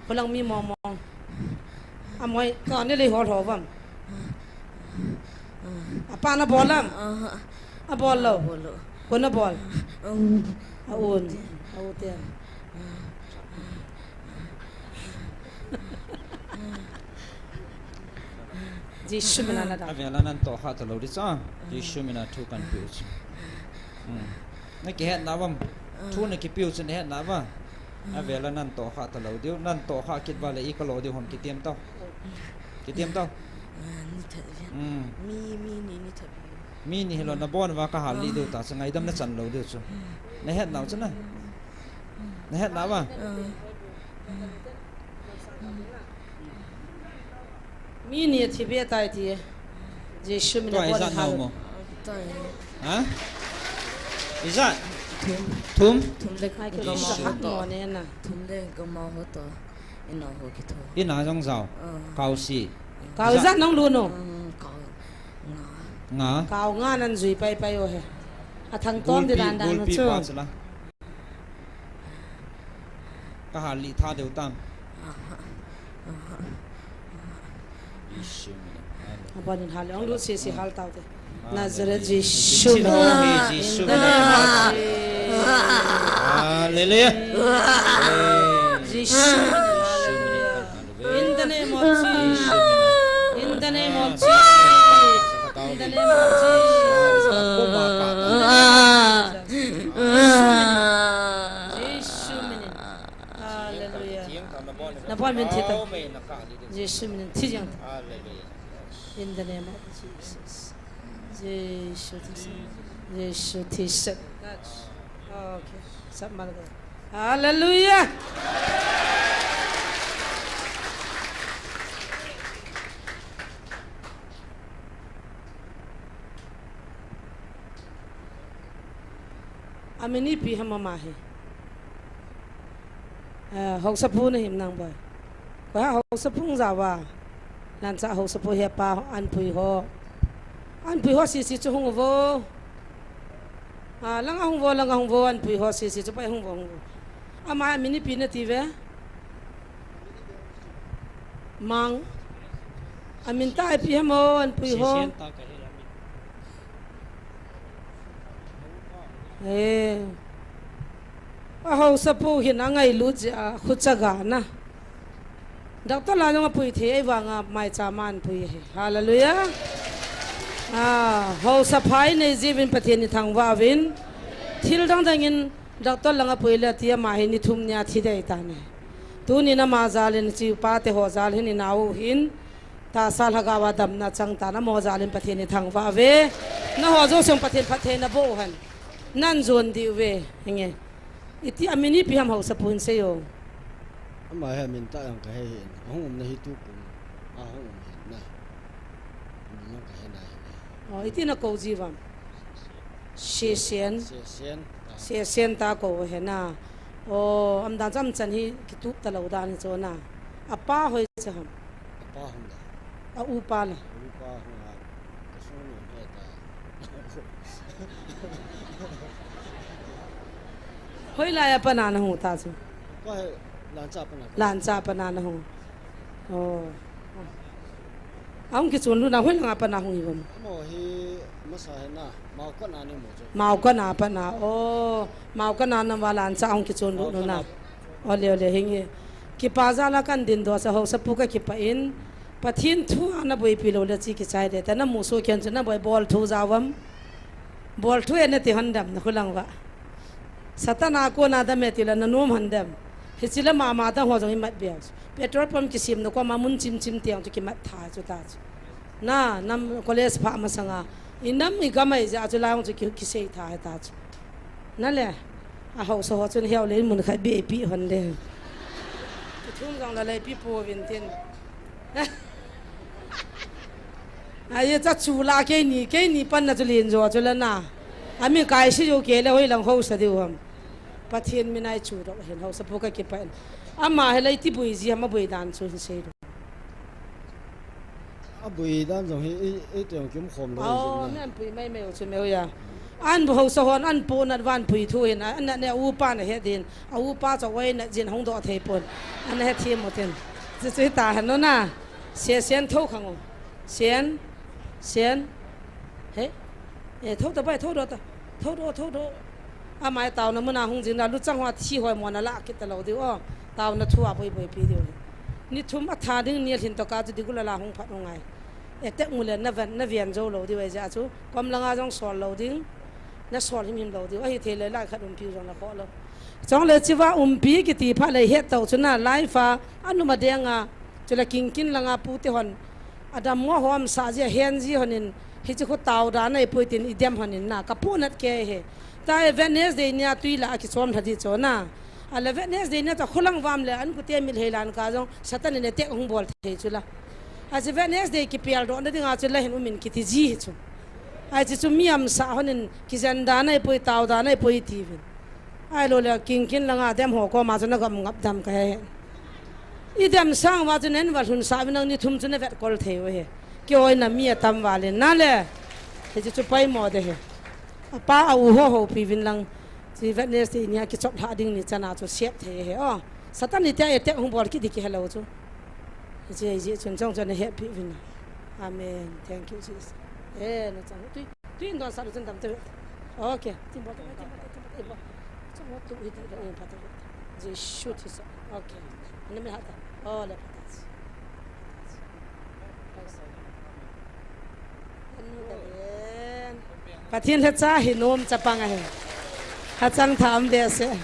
Kholang mi mong mong. Amoi ka ne le hol ho vam. Apa nabol am? Abol lou. Ko nabol? Aun. Au te. Jesu mina nada. Avela nan tohkha ta lou di cha. Jesu mina thu kan piu chu. Nakihet na vam. Thu nakipiu chu nahet na va. Avela nan tohkha ta lou diu. Nan tohkha kit va le i ka lo diu hom kitem tau. Kitiam tau. Ah, ni that ve. Hmm. Mi, mi ni, ni that ve. Mi ni hilou, nabon uva kahal lih diu ta, chu ngaidam nachan lou diu chu. Nahet nau chu na. Nahet nau va? Ah. Mi ni thi ve tai ti. Jesu min a ijat nau mo. Ha? Ijat? Thum. Thum? Thum le gama ho to. Thum le gama ho to. Ina ho kitho. Ina jong jao. Ah. Kau si. Kau ijat nong lut u? Hmm, kau nga. Nga. Kau nga nan jui pai pai u he. Athang tom di dan dan chu. Gulpi pa chu la. Kahal lih tha diu tam. Aha. Aha. Aban in hal, ong lut sese hal tau te. Nazareth Jesu. Hallelujah. Jesu. In the name of Jesus. In the name of Jesus. In the name of Jesus. Hallelujah. Nabon min thi ta. Jesu min thi jeng ta. In the name of Jesus. Jesu thi se. Jesu thi se. Okay. Sap mal ga. Hallelujah. Amin ipi ham ama hi. Eh, haosapu na him nang boi. Koi ha haosapu jao va. Lancha haosapu hi pa Anpui ho. Anpui ho sisi chu hung vo. Ah, langa hung vo, langa hung vo, Anpui ho sisi chu pa hung vo, hung vo. Ama amin ipi nati ve. Mang. Amin tah ipi ham o, Anpui ho. Sesen ta ka he amin. Eh. A haosapu hin angailut jeh a khucha ga na. Doctor la jong apui thei, ahivanga maicham a anpui ahi. Hallelujah. Ah, haosa pha inei jiuvin Pathen ithangvah uvin. Thil dang dang in doctor langa pui le tia ama hi ni thum nia thi dei tan ahi. Tunin ama jal in chi pa te ho jal hin inau hin. Tahsa lhagao a damna chang tan, amaho jal in Pathen ithangvah uve. Naho jouse Pathen phattheina boh hen. Nan jon diu ve, hinge. Iti amin ipi ham haosapu hin seiyo. Ama hi amin tah jong ka he hih in. Ahung umna hi tukum. Ahung um hin na. Amin jong ka he nai hin. Oh, iti na kou ji uvam. Sesen. Sesen. Sesen ta kou he na. Oh, amin dan chu amin chan hi kitup talou dan hi chu na. Apa hoi cha ham. Apa hung da. A upa le. A upa hung a. Ka sung ni he ta. Hoilai a pat na na hung ta chu. Upa he Lancha pat na. Lancha pat na na hung. Oh. Ahung kichon lut na hoilanga pat na hung hi uvam. Amaho hi masa hi na. Maokona ni mo chu. Maokona pat na. Oh. Maokona na va Lancha ahung kichon lut na. Ole, ole, hinge. Kipa jal a kan dingdoh sa haosapu ka kipah in. Pathen thu a na boipi lou le chi kichai de. Ta na musoh khen chu na boi bol thu jao uvam. Bol thu e na ti hon dem na khulang va. Satan a kona dam e ti le na nom hon dem. Hichi le mama dang ho jong imat bia. Petrol pump kisim na koma mun chim chim tiang chu kimat tha chu ta chu. Na, nam college pha masanga. I nam i gam a i jeh a chu lai jong chu ki, kisei tha he ta chu. Na le, a haosa ho chun heo le mun khat bia i pi hon le. Kithum jong la le pi pouvin tin. Ai cha chu la keini, keini pan na chu len jo chu la na. Ami kai si jo ke le hoilang haosa diu ham. Pathen min a i chu doh hin haosapu ka kipah in. Ama he le iti boi ji ham a boi dan chu hin sei doh. A boi dan jong hi, i, i teng kim khom lo. Oh, jin na. Nan pui mai mai u chu meu ya. An bu haosa hon, an pu nat van pui thu hin, an nat ne upa na he din. A upa cha wai na jin hung doh thei pon. An he thi mo tin. Chu chu ta han no na. Se sen tho khang u. Sen. Sen. He. E, tho ta bai, tho doh ta. Tho doh, tho doh. Amai taona muna hung jing na, luchang ho thi hoi mo na la kit ta lou diu o. Taona thu a boi boi pi diu. Ni thum a tha ding ni lhin to ka chu digula la hung phat hung ngai. E tek mu le na ven, na ven jo lou diu e ja chu. Kom langa jong sol lou ding. Na sol him him lou diu. Ahi thei le lai khat umpi jong na kho lou. Chong le chiva umpi kiti pha le het tau chu na lai fa. Anu ma deng a. Chu le king kin langa pu te hon. Adam mo hom sa ji a hen ji honin, hichi khu tao da nai pui tin i dem honin na, ka pu nat ke he. Ta e Wednesday nia tui la a kichom lha di cho na. A le Wednesday nia ta khulang vam le an kute mil hei lan ka jong, Satan in attack hung bol thei chu la. A chi Wednesday ki pial do na dinga chu la hin umin kiti ji hi chu. A chi chu miam sa honin, kijen da nai pui, tao da nai pui ti vin. Ai lo le, king kin langa dem ho ko ma chu na gam ngap dam ka he. I dem sang va chu nen va lhun sa vin ang ni thum chu na vet kol thei u he. Ki oi na mi a tam va le na le. He chu chu pai mo de he. A pa a u ho ho pi vin lang. Chi Wednesday nia kichop lha ding ni chana chu siap thei he. O, Satan ni tia attack hung bol ki di ki hello chu. Chi ai ji chun chong chon he pi vin. Amen. Thank you, Jesus. Eh, no chang. Tui, tui in don sa lu chun dam te. Okay. Tin bol te, tin bol te, tin bol te. Chong tu hi ti da in pa te. Jesu ti sa. Okay. Ni me ha ta. O le pa ta. Pathen lhacha hi nom chapang ahi. Hachang tham behseh.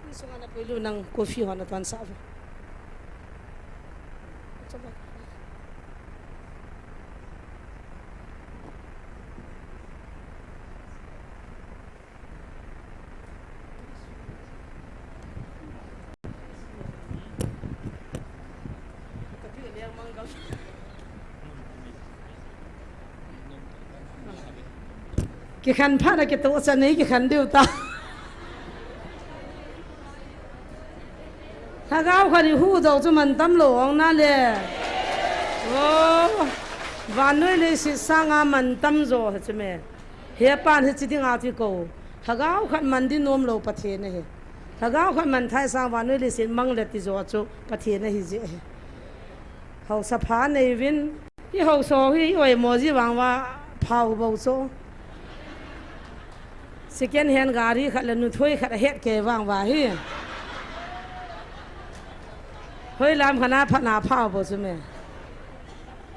Insunga na puilu nang coffee ho na ton sa ve. Kikhen phat a kitoh chan nei kikhen diu ta. Lhagao khat i hu dou chu man tam lou ong na le. O, vannoi leiset sanga man tam jo hi chu me. He pan hichi dinga ti ko. Lhagao khat man di nom lou Pathen ahi. Lhagao khat man thei sang vannoi leiset mang le ti jo chu Pathen ahi je ahi. Haosa pha nei vin. I haosa hi i oi mo ji vang va phao bou chu. Second hand gari khat le nuthoi khat a het kei vang va hi. Hoi lam khana phat na phao bou chu me.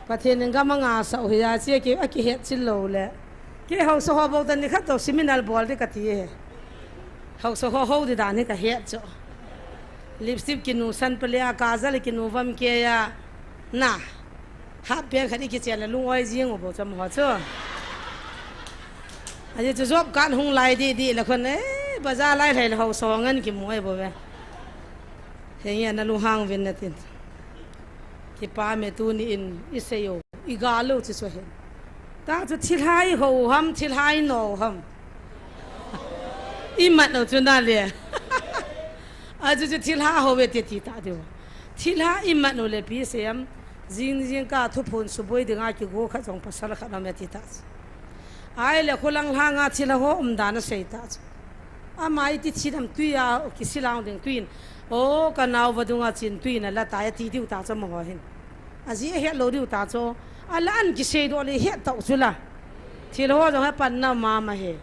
Pathen in gam a nga sau hi a chia ki, a kihet chil lou le. Kei haosa ho bou ta ni khat to seminar bol di ka ti e. Haosa ho ho di dan hi ka het chu. Lipstick kinu san pale a, kajal kinu vam ke a. Na. Half pant khat i kichen le lung oi jing u bou cham ho chu. A ji chu job kan hung lai di di la khon e, bazar lai lai le haosa ho ngan kimu ai bou ve. Henge na lunghang vin na tin. Kipa me tuni in i sei u. I ga lou chi chu hin. Ta chu thilha i ho ham, thilha i no ham. I mat u chu na le. A chu chu thilha ho ve ti ti ta diu. Thilha i mat u le pi sem. Jing jing ka thuphon suboi dinga kigo khat jong pasal khat na me ti ta chu. Ai le khulang lhanga thilha ho um dan a sei ta chu. Ama i ti thi dam tui a, o kisilang ding tui in. O, ka nao vadung a chin tui in a la ta a ti diu ta chu amaho hin. A ji a het lou diu ta chu. A la an kisei doh le het tau chu la. Thil ho jong he pan na mama he.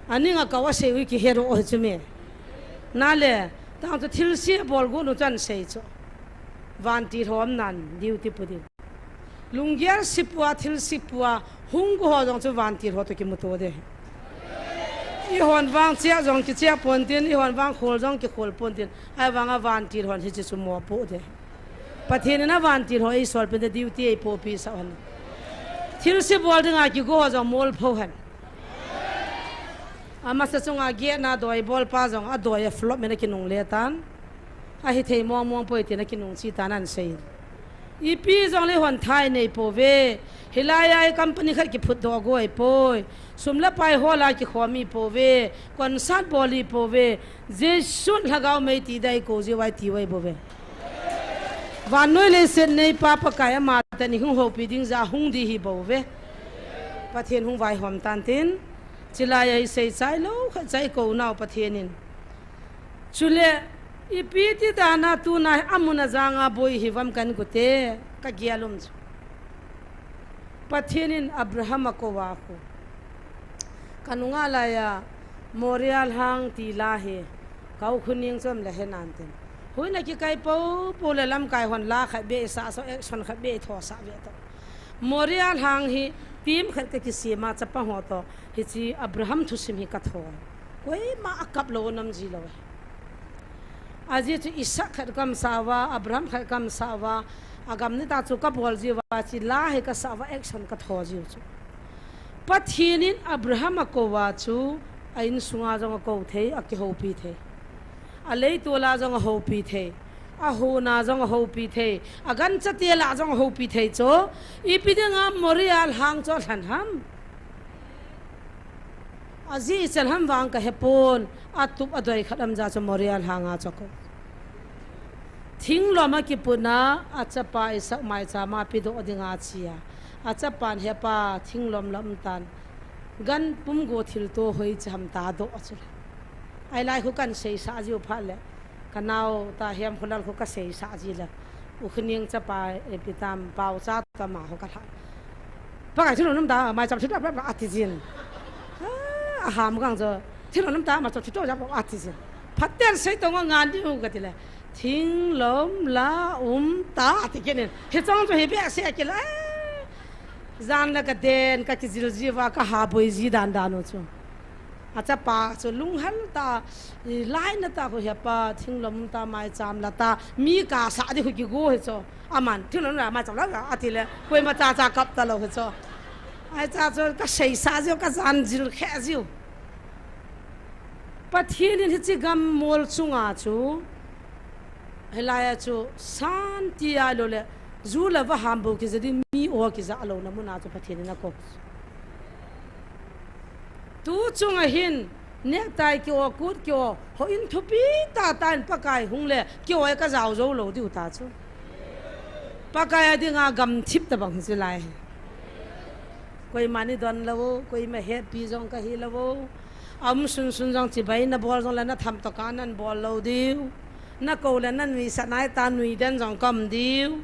A ning a kau a sei u kihet u hi chu me. Na le, tang chu thil se bol gu nu chan sei chu. Vantil ho um nan, diu ti pu din. Lunggel sipua, thil sipua, hung gu ho jong chu vantil ho to kimuto de. I hon vang chia jong kichia pon tin, i hon vang khol jong kikhol pon tin, ai vang a vantil hon hi chi chu mo po de. Pathen in a vantil ho i sol pen de duty ei po pi sa hon. Thil se bol dinga kigo ho jong mol pho hen. Amasa chunga gehna doi bol pa jong a doi a flop mena kinung le tan. A hi thei mong mong poi tina kinung chi tan an sei. Ipi jong le hon thai nei po ve. Hilai ai company khat kiphut do goi poi. Sum le pai ho la kikhomi po ve. Concert boli po ve. Jesu lhagao mei ti dai ko je wai ti wai bo ve. Vannoi leiset nei pa Pakai ama ta ni hung hopi ding ja hung di hi bo ve. Pathen hung vai hom tan tin. Chilai ai sei chai lou khat chai ko nau Pathen in. Chule, ipi ti dana tuna hi amun a janga boi hi vam kan kute, ka gialum chu. Pathen in Abraham a ko a khu. Ka nunga laiya, Moria lhang ti la hi, kau khuning chom le he nan tin. Huina kikai po, po le lamkai hon la khat be sa, so action khat be tho sa ve to. Moria lhang hi, team khat ka kisima chapa ho to, hichi Abraham thusim hi ka tho. Koima a kap lou nam ji lou. Ajeh chu Isaac khat kamasah uva, Abraham khat kamasah uva, agam nitah chu kabol jiuva, chila hi kasah uva action kathou jiu chu. Pathen in Abraham akou uva chu, a insunga jong akou thei, akihoupi thei. Aleitol a jong ahoupi thei. Ahon a jong ahoupi thei. Agancha tel a jong ahoupi thei chu. Ipi dinga Moriah lhang chu alhen ham? Ajeh ichel ham vang kahepon, atup adoi khat ham jeh chu Moriah lhang a chu akou. Thinglom akiput na, achapa Isaac maicham a pedoh dinga ache a. Achapan hepa thinglom la umtan. Gan pumgo thilto hoiche ham tadoh a chu le. Ahilai khu kahin seisah jiu phat le. Kanao ta Hemkholal khu kaseisah ji le. U Khaneng chapa, eh, ipi tam paocha tama ho kalha. Pakai thilom um ta, maicham thilom um ta, ati jin. Ah, aham gang jo. Thilom um ta, maicham thilom um ta, ati jin. Phaten sei tong ngan diu kati le. Thinglom la um ta, ati kit in. Hichong chu hi behseh kit le. Jan la kaden, kakijil jiuva, kahaboi ji dan dan u chu. Achapa chu lunghel ta, i lainat a khu hepa, thinglom um ta, maicham la ta, mi kasah di khu kigo hi chu. Aman, thinglom la, maicham la, ati le, koima chacha kap talou hi chu. Ahi cha chu, kaseisah jiu, kajan jil khe jiu. Pathen in hiche gam mol chunga chu, hilai a chu, santi ahilou le, ju le vaham bou kija ding, mi o kija louna mun a chu Pathen in akou. Tu chunga hin, nehtai ki-o, kut ki-o, houin thupi tah tah in Pakai hung le, ki-o a kajao jou lou diu ta chu. Pakai a dinga gamthip tabang hi chu lai. Koima nei don lou, koima hetpi jong kahi lou. Aum sunsun jong chibai nabol jong le natham tah a nahin bol lou diu. Nakou le nanuisat nai ta nui den jong kaum diu.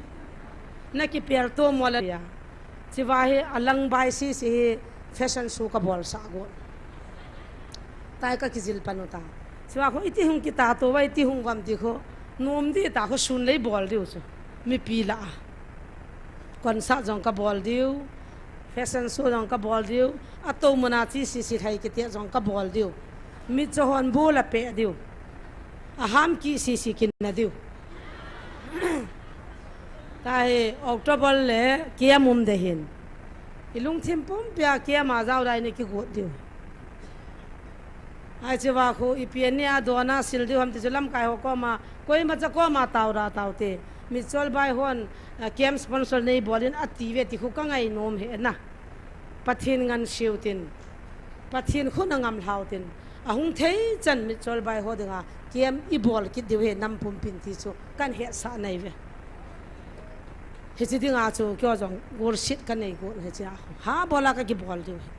Nakipel to mo le ya. Chua hi alang bai sisi hi fashion show kabolsah got. Tai kakijil pan u ta. Chua khu iti hung kita to uva iti hung vam ti khu. Nom di ta khu sun lei bol diu chu. Mipi lah a. Concert jong kabol diu. Fashion show jong kabol diu. Atou mun a chi sisi khai kiti jong kabol diu. Mitcho hon bu la pe diu. Aham ki sisi kin na diu. Tahi October le kiam um de hin. Ilungthim pumpi a kiam a jao dai ni kigot diu. Ai chua khu ipi nia dona sil diu ham ti chu lamkai ho koma, koima cha koma tao da tao te. Mitchol bai hon, ah, kiam sponsor nei bolin ati ve ti khu kangai nom he na. Pathen ngan siu tin. Pathen khun a ngam lhau tin. Ahung thei chan Mitchol bai ho dinga kiam ibol kit diu he nam pumpin ti chu kahin hetsah nai ve. Hiche dinga chu kio jong worship kanei got hiche a. Ha bola kakibol diu he.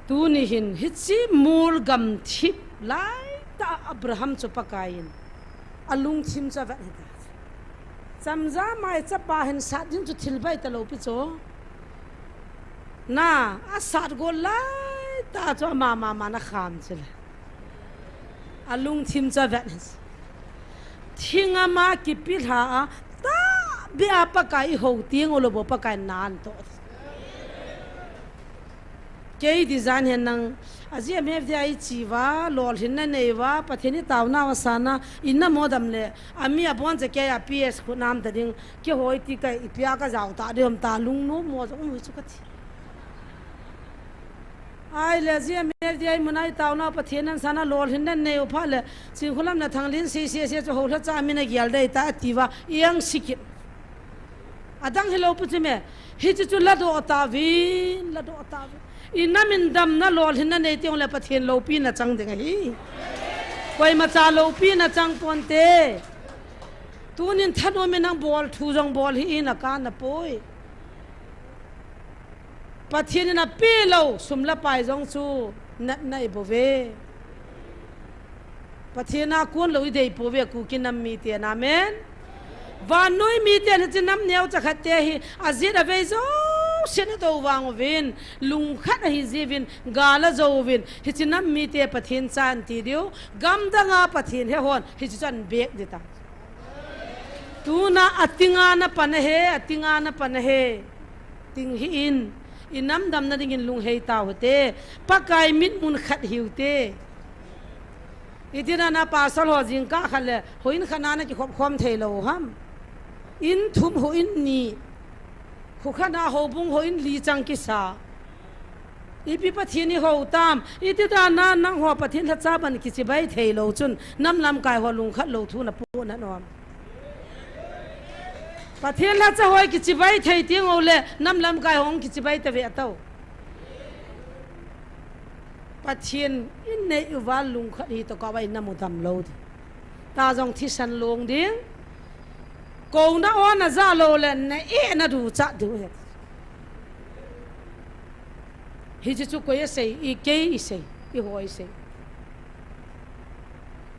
Tuni hin hiche mol gamthip lai tah Abraham chu Pakai in alungthim chu avet hita. Chamjam a chapa hin sat ding chu thil bai talou pi chu. Na, asat go lai tah chu ama mama na kham chu le. Alungthim chu avet. Thing ama kipi lha a, tahbeh a Pakai ihou teng u lou bou Pakai nan to. Kei design hen nang, a G M F D I chi uva, lolhinna nei uva, Pathen i taona uva sana, i nam u dam le, ami abon cha kei a P S khu nam ta ding, kihoi ti kai, ipi a kajao ta ding, ta lungnom mo jong um chu kati. Ai le G M F D I mun a i taona Pathen nan sana lolhinna nei u pha le, Chinkholam na Thanglin si si si chu ho lha cha mi na gial dei ta ti uva, iang sikit. Adang hilou pu chu me, hichu chu ladoh tauvin, ladoh tauvin. I nam in damna lolhinna nei teng le Pathen loupina chang ding ahi. Koima cha loupina chang ponte. Tunin thanom in nang bol thu jong bol hih in a ka na poi. Pathen in ape lou, sum le pai jong chu natna i bou ve. Pathen a kon lou i dei pou ve, Kuki nam miten, amen. Vannoi miten hiche nam neocha khat te hi, ajet avei jouse na tou vang uvin, lungkhat ahi jiuvin, gal ajou uvin, hiche nam mite Pathen cha ahin ti diu, gamdang a Pathen he hon, hiche chu ahin bek ding ta. Tuna atinga na pan ahi, atinga na pan ahi. Ting hih in, i nam damna dingin lunghei tau hite, Pakai mitmun khat hiu te. Iti dan a pastor ho jingkah khat le houin khat na na kikhop khom thei lou ham? In thum houin ni, kho khat na houbung houin li chang kisa. Ipi Pathen i hou tam? Iti dan a nangho Pathen lhacha ban kichibai thei lou chun nam lamkai ho lungkhat lou thu na pu na nom. Pathen lhacha hoi kichibai thei ting o le nam lamkai hong kichibai ta ve a tau. Pathen in nei uva lungkhat hi to ka vai na mudam lou di. Ta jong thisan long ding. Ko na o na ja lou le na e na du cha du he. Hichi chu koi a sei, i kei i sei, i hoi sei.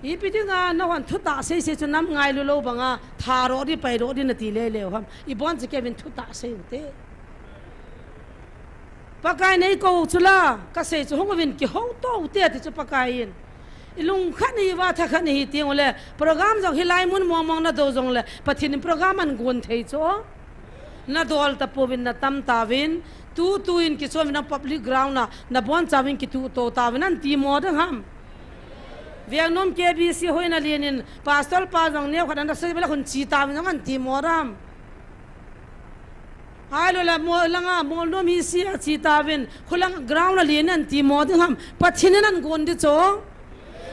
Ipi dinga na hon thu ta sei sei chu nam ngailu lou banga, tha ro di pai ro di na ti le le ham. I bon chi kevin thu ta sei u te. Pakai nei ko chu la, ka sei chu hung vin kihou to u te ti chu Pakai in. I lungkhat ni va thakhat ni hi ting u le, program jong hi lai mun mong mong na do jong le, Pathen in program an gon thei chu. Na dol ta povin na tam ta vin, tu tu in kichom vin public ground na, na bon cha vin kitu to ta vin an ti mo dang ham. Viang nom K B C hoi na lien in, pastor pa jong neo khat an da sei bela hun chi ta vin jong an ti mo dang ham. Ai lo la mo langa mo nom hi si a chi ta vin, khulang ground na lien an ti mo dang ham. Pathen in an gon di cho.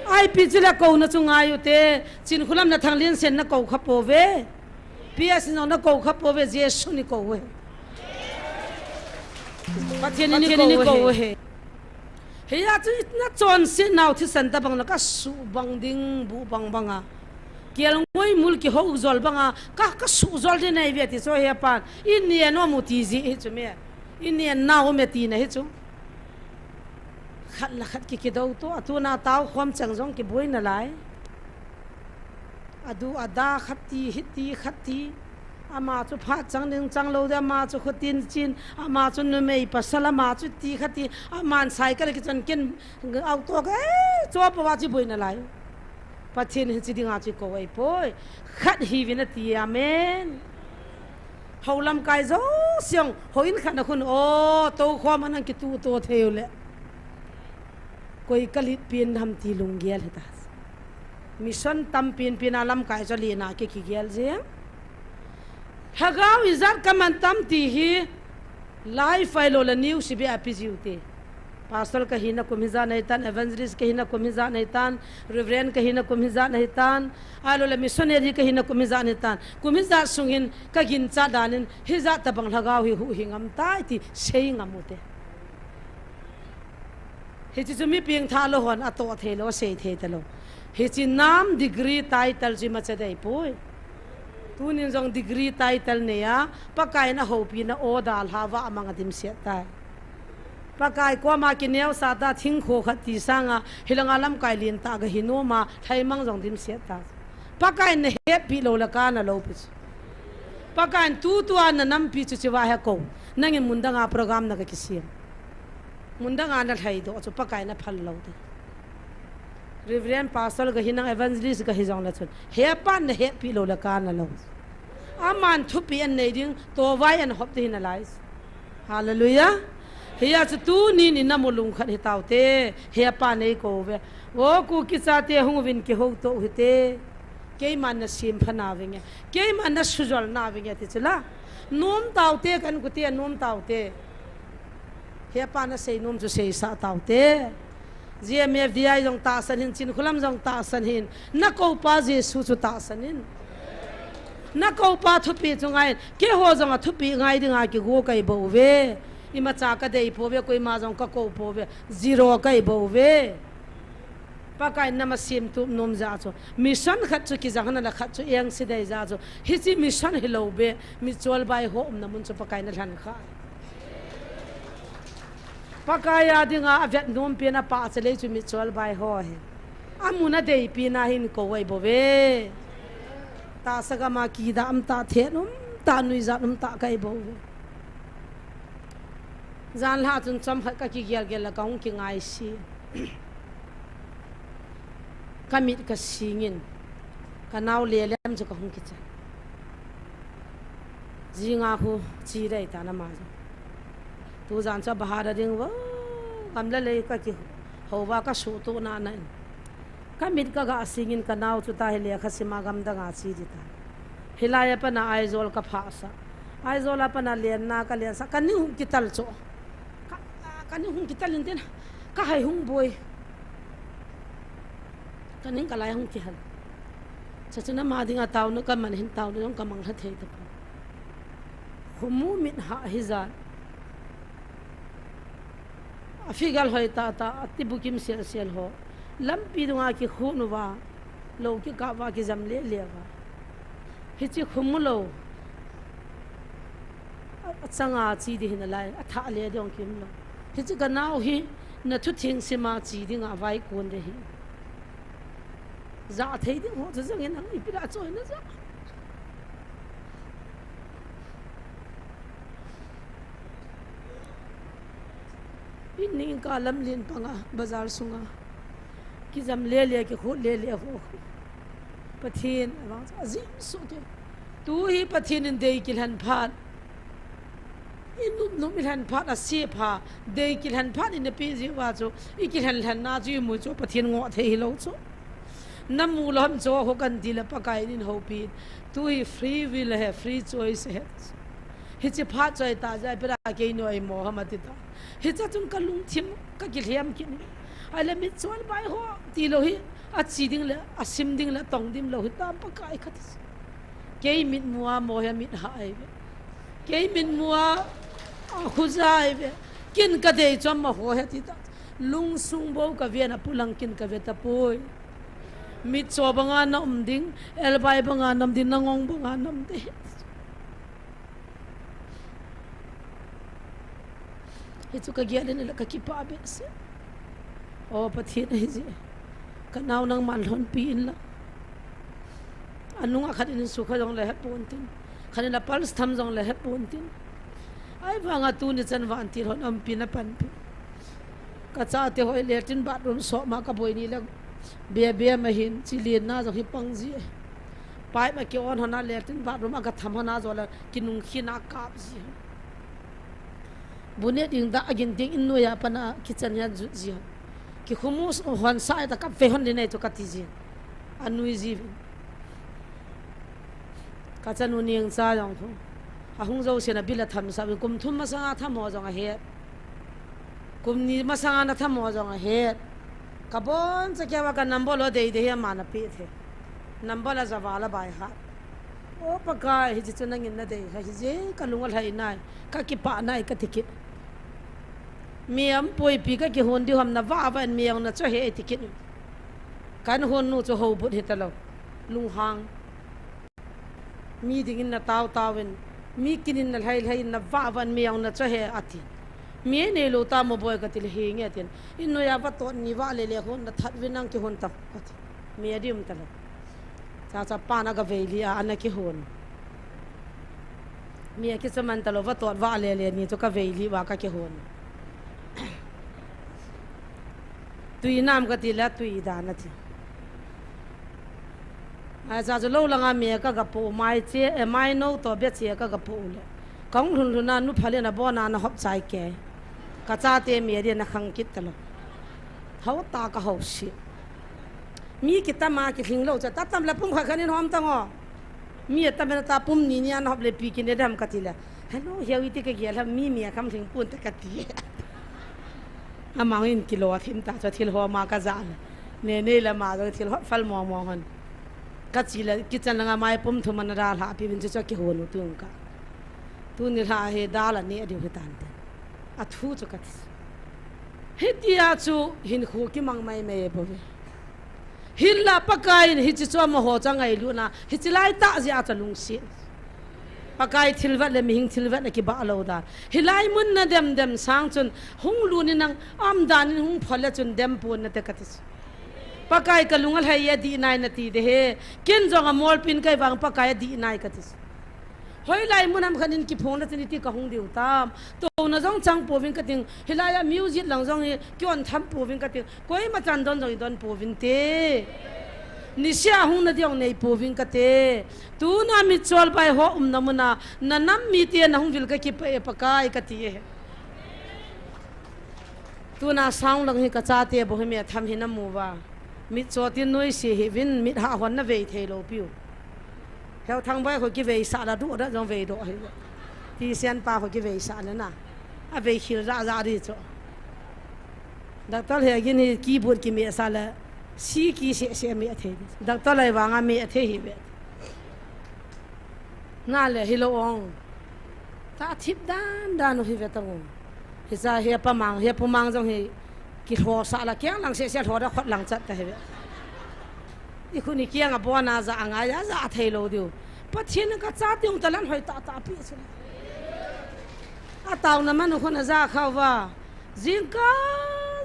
Ai pi chi la ko na chu ngai u te, chin khulam na thang lien sen na ko kha po ve. P S no na ko kha po ve, Jesu ni ko ve. Pathen ni ko ve. He ya chu na chon si nau thi san ta bang na ka su bang ding bu bang bang a. Kial ngoi mul ki ho zol bang a, ka, ka su zol de nei ve ti so he pan. In ni no mu ti ji hi chu me. In ni na u me ti na hi chu. Khat la khat ki ki do to, a tu na tau khom chang jong ki boi na lai. A du a da khat ti, hi ti, khat ti. Ama chu phat chang ding chang lo de, ama chu khutin chin, ama chu numei pasal, ama chu ti khat ti, aman cycle ki chan ken auto ka, eh, cho pa wa chi boi na lai. Pathen hi chi ding a chi ko ai poi. Khat hi vin a ti, amen. Ho lamkai jo siang, ho in khat na khun, o, to khom anang ki tu to thei u le. Koi ka lit pin ham ti lunggel hi ta. Mission tam pin pin a lamkai cho li na ki ki gel jeng. Lhagao ijat ka man tam ti hi live ai lo la news bi a pi jiu te. Pastor ka hina kum hijat nei tan, evangelist ka hina kum hijat nei tan, reverend ka hina kum hijat nei tan, ai lo la missionary ka hina kum hijat nei tan. Kum hijat sungin ka gin cha danin hijat tabang lhagao hi hu hi ngam tai ti sei ngam u te. Hichi chu mi ping tha lo hon a to thei lo, sei thei ta lo. Hichi nam degree title chi ma cha dei poi. Tunin jong degree title nei a, Pakai na hopi na o da lha va amang a dim siat tai. Pakai ko ma ki neo sa ta thing kho khat ti sanga, hilanga lamkai lin ta ga hi no ma, thai mang jong dim siat ta. Pakai na hepi lo la ka na lo pi. Pakai tu tu a na nam pi chu chi va he ko. Nangin mundanga program na ka kisiam. Mundanga na thai do chu Pakai na phal lo te. Reverend Pastor ga hi nang evangelist ga hi jong la chun. He pan na hepi lo la ka na lo. Aman thupi an nei ding, to vai an hop te hi na lai. Hallelujah. He ya chu tunin i na mu lungkhat hi tau te. He pa nei ko ve. O ku ki cha te hung vin ki ho to hi te. Keiman na sim pha na ving e. Keiman na sujol na ving e ti chu la. Nom tau te kan ku te nom tau te. He pa na sei nom chu sei sa tau te. G M F D I jong tahsan hin, Chin Khulam jong tahsan hin, na ko pa Jesu chu tahsan in. Na ko pa thupi chu ngai, keiho jong a thupi ngai dinga kigo kai bou ve. Imacha ka dei pou ve, koima jong ka ko pou ve, zero kai bou ve. Pakai in nama sim tup nom jeh chu. Mission khat chu kijang hana la khat chu eng si dei jeh chu. Hichi mission hilou ve, michol bai ho umna mun chu Pakai in alhan kha. Pakai a dinga avet nom pen a pachalei chu michol bai ho hi. Amun a deipi na hin ko ai bou ve. Tahsa gam a kida um ta, then um ta, nuijat um ta kai bou ve. Janlhah chun chomkhat ka kigel gel la ka hung kingai si. Ka mit ka singin, ka nao lelem chu ka hung kicha. Jinga hu chi dei ta na ma chu. Tujan chu bahar a ding vo, gamla lei ka kihou va ka suhtup na na in. Ka mit ka ga singin ka nau chu ta hi lekha sima gamdang a chi di ta. Hilai a pana Aizawl ka phah sa. Aizawl a pana lenna ka len sa. Ka ning hung kital chu. Ka, ka ning hung kital in tin. Ka hai hung boi. Ka ning ka lai hung kihal. Cha chu na ma ding a tau na ka man hin tau na jong ka mang hla thei ta. Khumu mit ha hi zan. A figure hoi tata, a tibukim sial sial ho. Lampi dunga kikhun uva, lou kikap uva kijam lele uva. Hichi khumu lou. A, a changa chi di hin alai, a thah le dong kim lou. Hichi ka nau hi, na thu theng sima chi dinga vai kun de hi. Za thei ding ho chu zangin ang ipi da choi na za. In ning ka lam lin panga bazar sunga. Kijam lele, kikhut lele ho. Pathen, avang sa, azim su ke. Tu hi Pathen in dei kilhan phat. I num num i lhan phat a se pha, dei kilhan phat in na pi ji uva chu, i kilhan lhan na chu i mu chu Pathen ngoh thei hi lou chu. Na mu lou ham chu ho kan ti le Pakai in houpi. Tu hi free will he, free choice he. Hichi phat choi ta jai pera kei noi mo ham ati ta. Hicha chun ka lungthim ka kilhem kit ni. Ai le mit chol bai ho ti lou hi, a chi ding le, a sim ding le, tong dim lou hi tam Pakai khat. Kei mit mua mo he mit ha ai ve. Kei mit mua, a, khuza ai ve. Kin ka dei chom ma ho he ti ta. Lungsung bo ka ve na pulang kin ka ve ta poi. Mit cho banga na um ding, elbai banga nam ding, na ngong banga nam de. Hichu ka gel in la ka kipah behseh. O Pathen ahi ji. Ka nau nangman lhonpi in la. Anunga khat in sukha jong le hepon tin. Khat in la pulse tham jong le hepon tin. Ahivanga tuni chan vantil hon umpi na panpi. Ka chate hoi latrine bathroom soma ka boi ni le bia bia ma hin chi lin na jong hi pang ji. Pipe ma ki on hon a latrine bathroom a ka tham hon a jo la kinung khin a kap ji. Bu ne ding da agin ding in noiya pana kitchen a jut ji. Kikhumu hon sa ta ka ve hon le nei chu ka ti ji. Anui ji. Ka chanu Nengcha jong khu. Ahung jo sena bila tham sa kum thum masanga tham ho jong ahet. Kum ni masanga na tham ho jong ahet. Ka bon cha kya wa ka number lo dei dei ama na pe the. Number la jawa la bai ha. O Pakai, hichi chu nangin na dei ha, hiji ka lung alhai nai, ka kipah nai ka ti kit. Mi am poi pi ka kihon diu ham na va va in mi ang na cho he ti kit. Kan hon nu chu ho but hi ta lo. Lunghang. Mi dingin na tau tau in, mi kinin na lhai lhai in na va va in mi ang na cho he ati. Mi nei lo ta mo boi ka ti le hi nge tin. In noiya va tot ni va le le hon na that vin ang kihon ta ati. Mi a dim ta lo. Cha cha pa na ka vei li a, ana kihon. Mi a kicha man ta lo va tot va le le ni chu ka vei li va ka kihon. Tui nam ka ti la tui da na ti. Ai cha chu lo langa mi ka ga po mai che, e mai no to be che ka ga po le. Ka hung lhun lhun a nu pha le na bo na na hop chai ke. Ka chate mi a di na khang kit ta lo. Hau ta ka hau si. Mi kitam a kilhing lo cha, ta tam la pum khat khat in hom ta ngo. Mi a tam na ta pum ni ni an hop le pi kin de dam ka ti la. Hello, hiau iti ka gel ha mi mi a kam lhing pun ta ka ti. Amang in kilo a thim ta cha thil hom a ka ja la. Ne ne la ma jong thil hot fal mo mo hon. Ka chi la kitchen langa mai pum thum an ra hla pi vin chu cha kihon u tung ka. Tuni hla he da la ne a diu he tan te. A thu chu ka ti. Hitia chu hin khu kimang mai mai e bo ve. Hinla Pakai in hichi chu amaho cha ngailutna, hichi lai tah jeh a cha lungset. Pakai thilvet le mihing thilvet na kibah lo dan. Hilai mun na dem dem sang chun hung lut in nang am dan in hung phol le chun dem pon na te ka ti chu. Pakai ka lung alhai e dih nai na ti de he. Ken jong amolpi in kai vang Pakai a dih nai ka ti chu. Hoilai mun ham khat in kiphong le chun iti ka hung diu tam. Touna jong chang pouvin ka ting. Hilai a music lang jong hi kion tham pouvin ka ting. Koima chan don jong i don pouvin te. Niseh a hung na diu nei pouvin ka te. Tuna mi chol bai ho umna muna na nam mite na hung vil ka kipah e Pakai ka ti e. Tuna sound lang hi ka chate bo hi mi a tham hi na mu va. Mit chotin noise hih uvin, mit hah hon na vei thei lou piu. Heu Thangbai kho kivei sah la duh da jong vei doh hi. Ti sian pa kho kivei sah la na. A vei khil ra ra di chu. Doctor he gin hi keyboard ki me sa la. Si ki se se me thei. Doctor lai vang a me thei hi ve. Na le hi lo ong. Ta thip dan dan u hi ve ta ong. Hi cha hi pa mang, hi pu mang jong hi ki hlo sa la kiang lang se se hlo da khot lang chat ta hi ve. I khun i kiang a bon a ja a ngai a ja a thei lo diu. Pathian ka cha tiung ta lan hoi ta ta pi chu. A tau na man u khun a ja khau va. Jing ka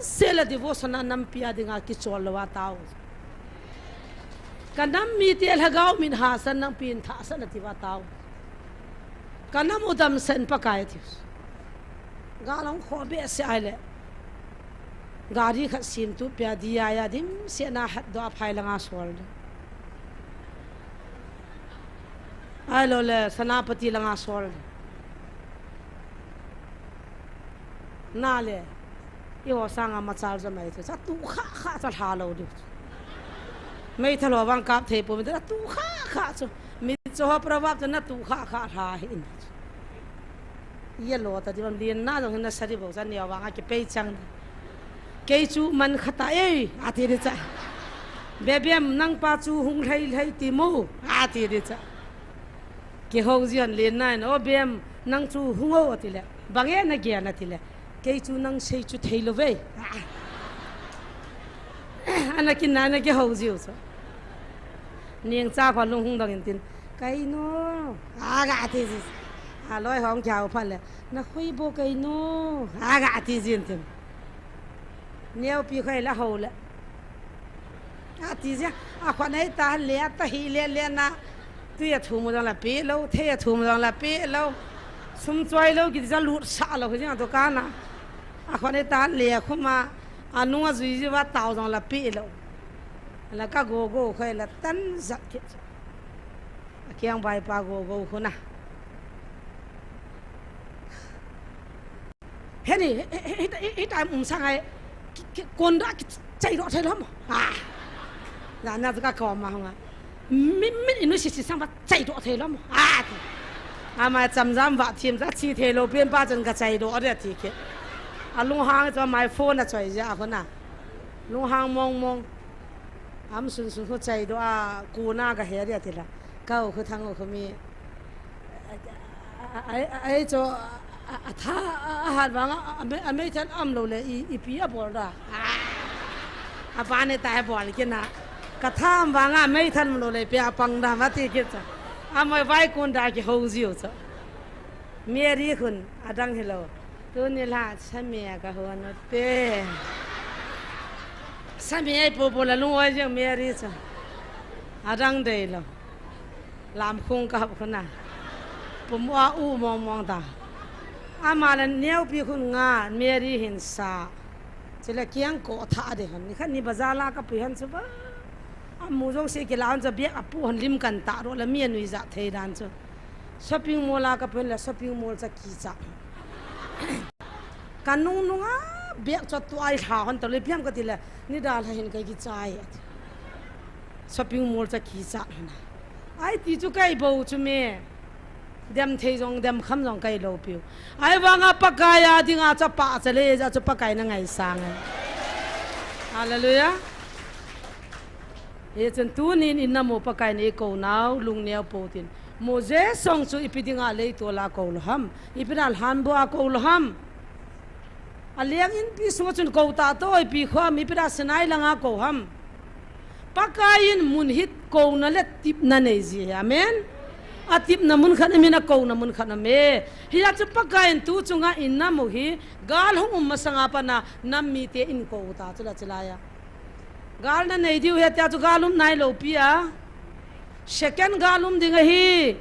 se la devotion a nam pi a ding a ki chol lo a tau. Ka nam mi te lhagao min ha san nang pin tha san a ti va tau. Ka nam u dam sen Pakai ti. Ga long kho be se ai le. Gari khat sim tu pia di ya ya dim se na hat do a phai langa sol. Ai lo le Senapati langa sol. Na le. I ho sanga machal jo mai chu. Cha tu kha kha cha hla lo diu. Meithal ho vang kap thei pum ta tu kha kha chu. Mi cho ho proverb chu na tu kha kha hla hi in. Ye lo ta di bam lien na jong na sari bo cha neo vang a ki pei chang. Kei chu man khata ei a ti di cha. Bebem nang pa chu hung lhai lhai ti mo a ti di cha. Ki ho jian lien na in o bem nang chu hung o ti le. Bang e na ge na ti le. Kei chu nang sei chu thei lo ve. Ana kin na na ki ho jiu so. Ning cha kho lung hung dang in tin. Kai no. A ga ti ji. A loi hong kiau pha le. Na khui bo kai no. A ga ti jin tin. Neo pi khai la ho le. A ti jia, a khon ei ta le, a ta hi le le na. Tui a thum dang la pe lo, thei a thum dang la pe lo. Sum choi lo ki ja lut sa lo jing a to ka na. A khon ei ta le khuma, a nung a jui ji va tau dang la pe lo. La ka go go khai la tan zat ki. A kiang bai pa go go khuna. Heni, hi, hi, hi, hi, hi time um sang ai, ki, ki, kon da ki chai do thei lom. Ah. Na, na ka ko ma hong a. Min, min inu si si sang ba chai do thei lom. Ah. Ama cham jam va thim ja chi thei lo pen pa chan ka chai do de ti ke. A lung hang to my phone a choi ja ko na. Lung hang mong mong. Am sun sun ko chai do a ko na ka he de ti la. Kau khu thang khu mi. Ai, ai, ai, cho, a, a tha, a, a hat vang a, a, a mei, a mei than am lo le, i, i pi a bol da. A pa ne ta he bol ki na. Ka tha am vang a mei than am lo le, pi a pang da, ma ti ki cha. A moi vai kun da ki ho jiu cha. Mary khun, a dang hi lo. Tuni la, sa me ka ho no te. Sa me ai po po la lung oi jiu Mary cha. A dang dei lo. Lam khung ka hap khun a. Pum a u mong mong ta. Ama la neo pi khun nga Mary hin sa. Chule kiang ko tha de han. Ni khan ni bazar la ka pi han chu ba. A mu jong se ki la han chu biak a pu han lim kan ta ro la mi a nui ja thei dan chu. Shopping mall a ka pi han la shopping mall cha ki cha. Ka nung nung a biak chu tu ai hla han ta le piam ka ti le ni da hla hin ka ki chai. Shopping mall cha ki cha hna. Ai ti chu kai bo chu me. Dem thei jong, dem kham jong kai lo piu. Ai vang a Pakai a ding a cha pa cha le ja chu Pakai na ngai sang. Hallelujah. He chen tu nin in na mo Pakai nei ko nau lung neo po tin. Mo je song chu ipi ding a lei to la ko lo ham. Ipi na lhan bo a ko lo ham. A liang in pi sunga chun ko ta to, i pi khua mi pi da Sinai langa ko ham. Pakai in mun hit ko na le tip na nei ji. Amen. A tip na mun khan, a min a ko na mun khan a me. Hi a chu Pakai in tu chunga in na mu hi, gal hung um masanga pana nam mi te in ko ta chu la chu la ya. Gal na nei diu he tia chu gal um nai lo pi a. Second gal um ding ahi.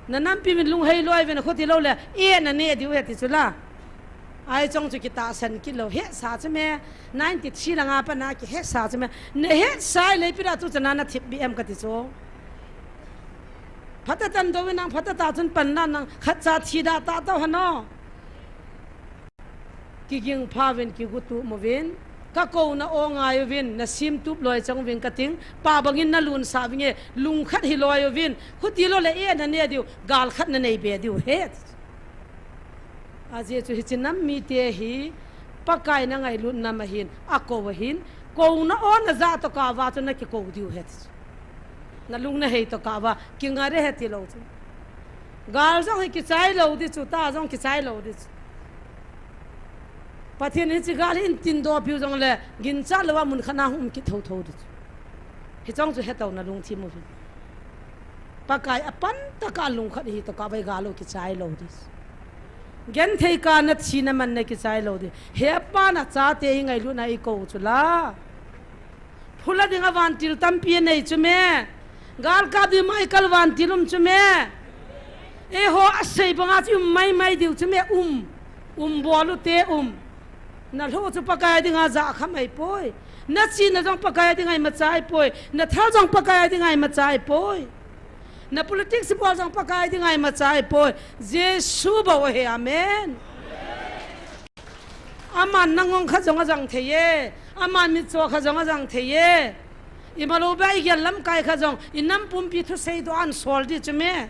Na nampi min lung hei loi ve na khuti lo le. E na ne diu he ti chu la. Ai chong chu kita san kit lo. He sa chu me. Ninety three langa pana ki he sa chu me. Ne he sai le pi ra tu chana na thip bi em ka ti chu. Phata tan do nang phata ta chun pan na nang khat cha thi da ta to hano. Kiging pha vin kigu tu mo vin. Ka kouna aw ngai uvin, na simtup loi chang uvin ka ting, pa bangin na lun sa vinge, lungkhat hi loi uvin, khuti lo le e na ne diu, gal khat na nei be diu he. Ajeh chu hiche nam mite hi, Pakai na ngailut nam ahin, a kou ahin, kouna aw na ja to ka va chu na kikou diu he. Na lung na hei to ka va, kinga re he ti lo chu. Gal jong hi kichai lo di chu, ta jong kichai lo di chu. Pathen in hiche gal hi in tin do piu jong le, ginchat lo a mun khat na hung um kit tho tho di chu. Hichong chu he to na lungthim uvin. Pakai a pan taka lungkhat hi to ka vai gal lo kichai lo di chu. Genthei ka na thi na man na kichai lo di. He pa na chate hi ngailut na i kou chu la. Phula ding a vantil tampi a nei chu me. Gal kap ding Michael vantil um chu me. Eiho a sei banga chu um mai mai diu chu me um. Um bol u te um. Na lhu chu Pakai dinga ja kha mai poi. Na chi na jong Pakai dinga i machai poi. Na thal jong Pakai dinga i machai poi. Na politics bol jong Pakai dinga i machai poi. Jesu bou ahi, amen. Aman na ngong kha jong a jang thei e. Aman mitcho kha jong a jang thei e. I malo ba i gel lamkai kha jong, i nam pumpi thusei doh an sol di chu me.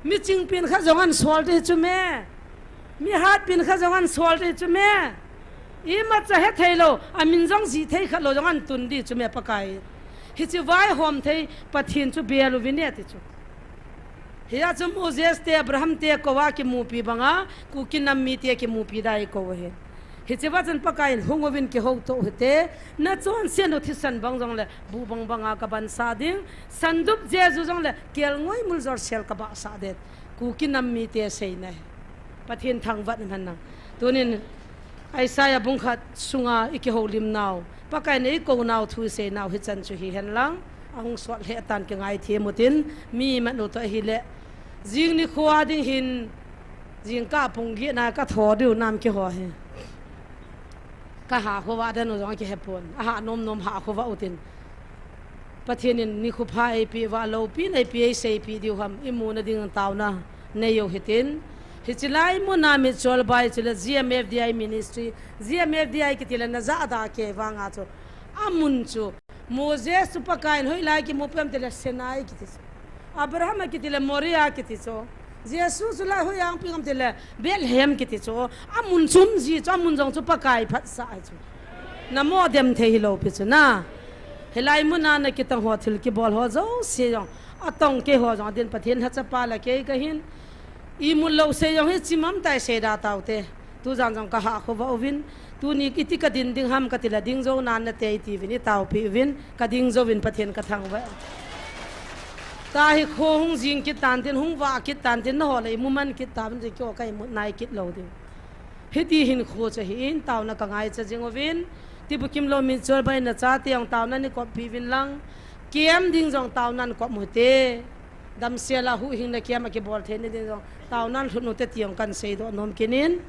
Mi chingpin kha jong an sol di chu me. Mi hatpin kha jong an sol di chu me. Imacha he thei lo, a min jong ji thei kha lo jong an tun di chu me Pakai. Hiche vaihom thei Pathen chu bel uvin e ti chu. Hia chu Moses te, Abraham te kou a kimupi banga, Kuki nam mite kimupi da i kou ahi. Hiche va chun Pakai in hung uvin kihou to u hite, na chonset u thisan bang jong le, bu bang banga ka ban sa ding, sandup jeju jong le, kelngoi mul jor sel ka ba sa det. Kuki nam mite seina ahi. Pathen thangvah in man nang. Tunin, Isaiah bung khat sunga i kihoulim nau, Pakai in ei kou nau thu i sei nau hichan chu hi hen lang, a hung sot lheh tan kingai them u tin, mi man u toh ahile, jing nikho a ding hin, jingkah pung get na ka tho diu nam kiho hi. Ka ha khovah dan u jong a kihe pon, a ha nom nom ha khovah u tin. Pathen in nikho pha eipeh uva, loupina eipeh, eiseipi diu ham, i muna ding taona nei u hitin. Hiche lai muna mitchol bai chule G M F D I ministry, G M F D I kiti le na ja da kei vanga chu. A mun chu Moses chu Pakai in hoilai kimupi ham tile Sinai kiti chu. Abraham a kiti le Moriah kiti chu. Jesu chu lai hoiya hung pi ham tile Bethlehem kiti chu. A mun chu um ji chu, a mun jong chu Pakai phatsah ahi chu. Na mo dem thei hilou pi chu na. Hilai muna na kitang ho, thil kibol ho jouse jong, atong kei ho jong, adin Pathen lhacha pa la kei kahin. Imut lou sei jong hi chimam tai, sei da tau te. Tujan jong ka ha khovah uvin. Tuni iti ka din ding ham kati le ding jou nan nate iti uvin, i taopi uvin, ka ding jouvin Pathen ka thangvah. Tahi kho hung jing kit tan tin, hung vah kit tan tin, na ho le imu man kit tauvin, ti kio ka imut nai kit lou diu. Hiti hin kho chu ahin, taona ka ngaicha jing uvin, ti bukim lou mitchol bai na chate jong taona nei koppi uvin lang, kem ding jong taona nei kop u hite. Damsel a huhhingna kem a kibol theina ding jong taona nei lhut u hite ti jong kan seidoh nom kit in.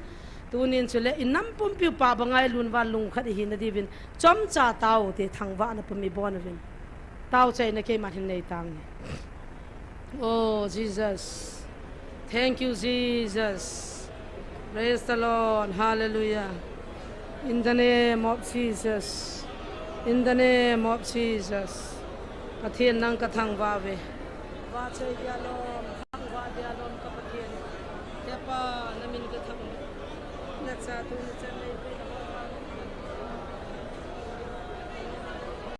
Tunin chule i nam pumpi u pa banga i lungvan lungkhat i hina diuvin chomcha tao u hite, thangvahna pum i bon uvin. Taochaina keiman hin nei tange. Oh, Jesus. Thank you, Jesus. Praise the Lord. Hallelujah. In the name of Jesus. In the name of Jesus. Pathen nang ka thangvah uve. Vahchoi dia lom, thangvah dia lom ka Pathen. Hepa, na min ka thangvah. Na cha tu na chan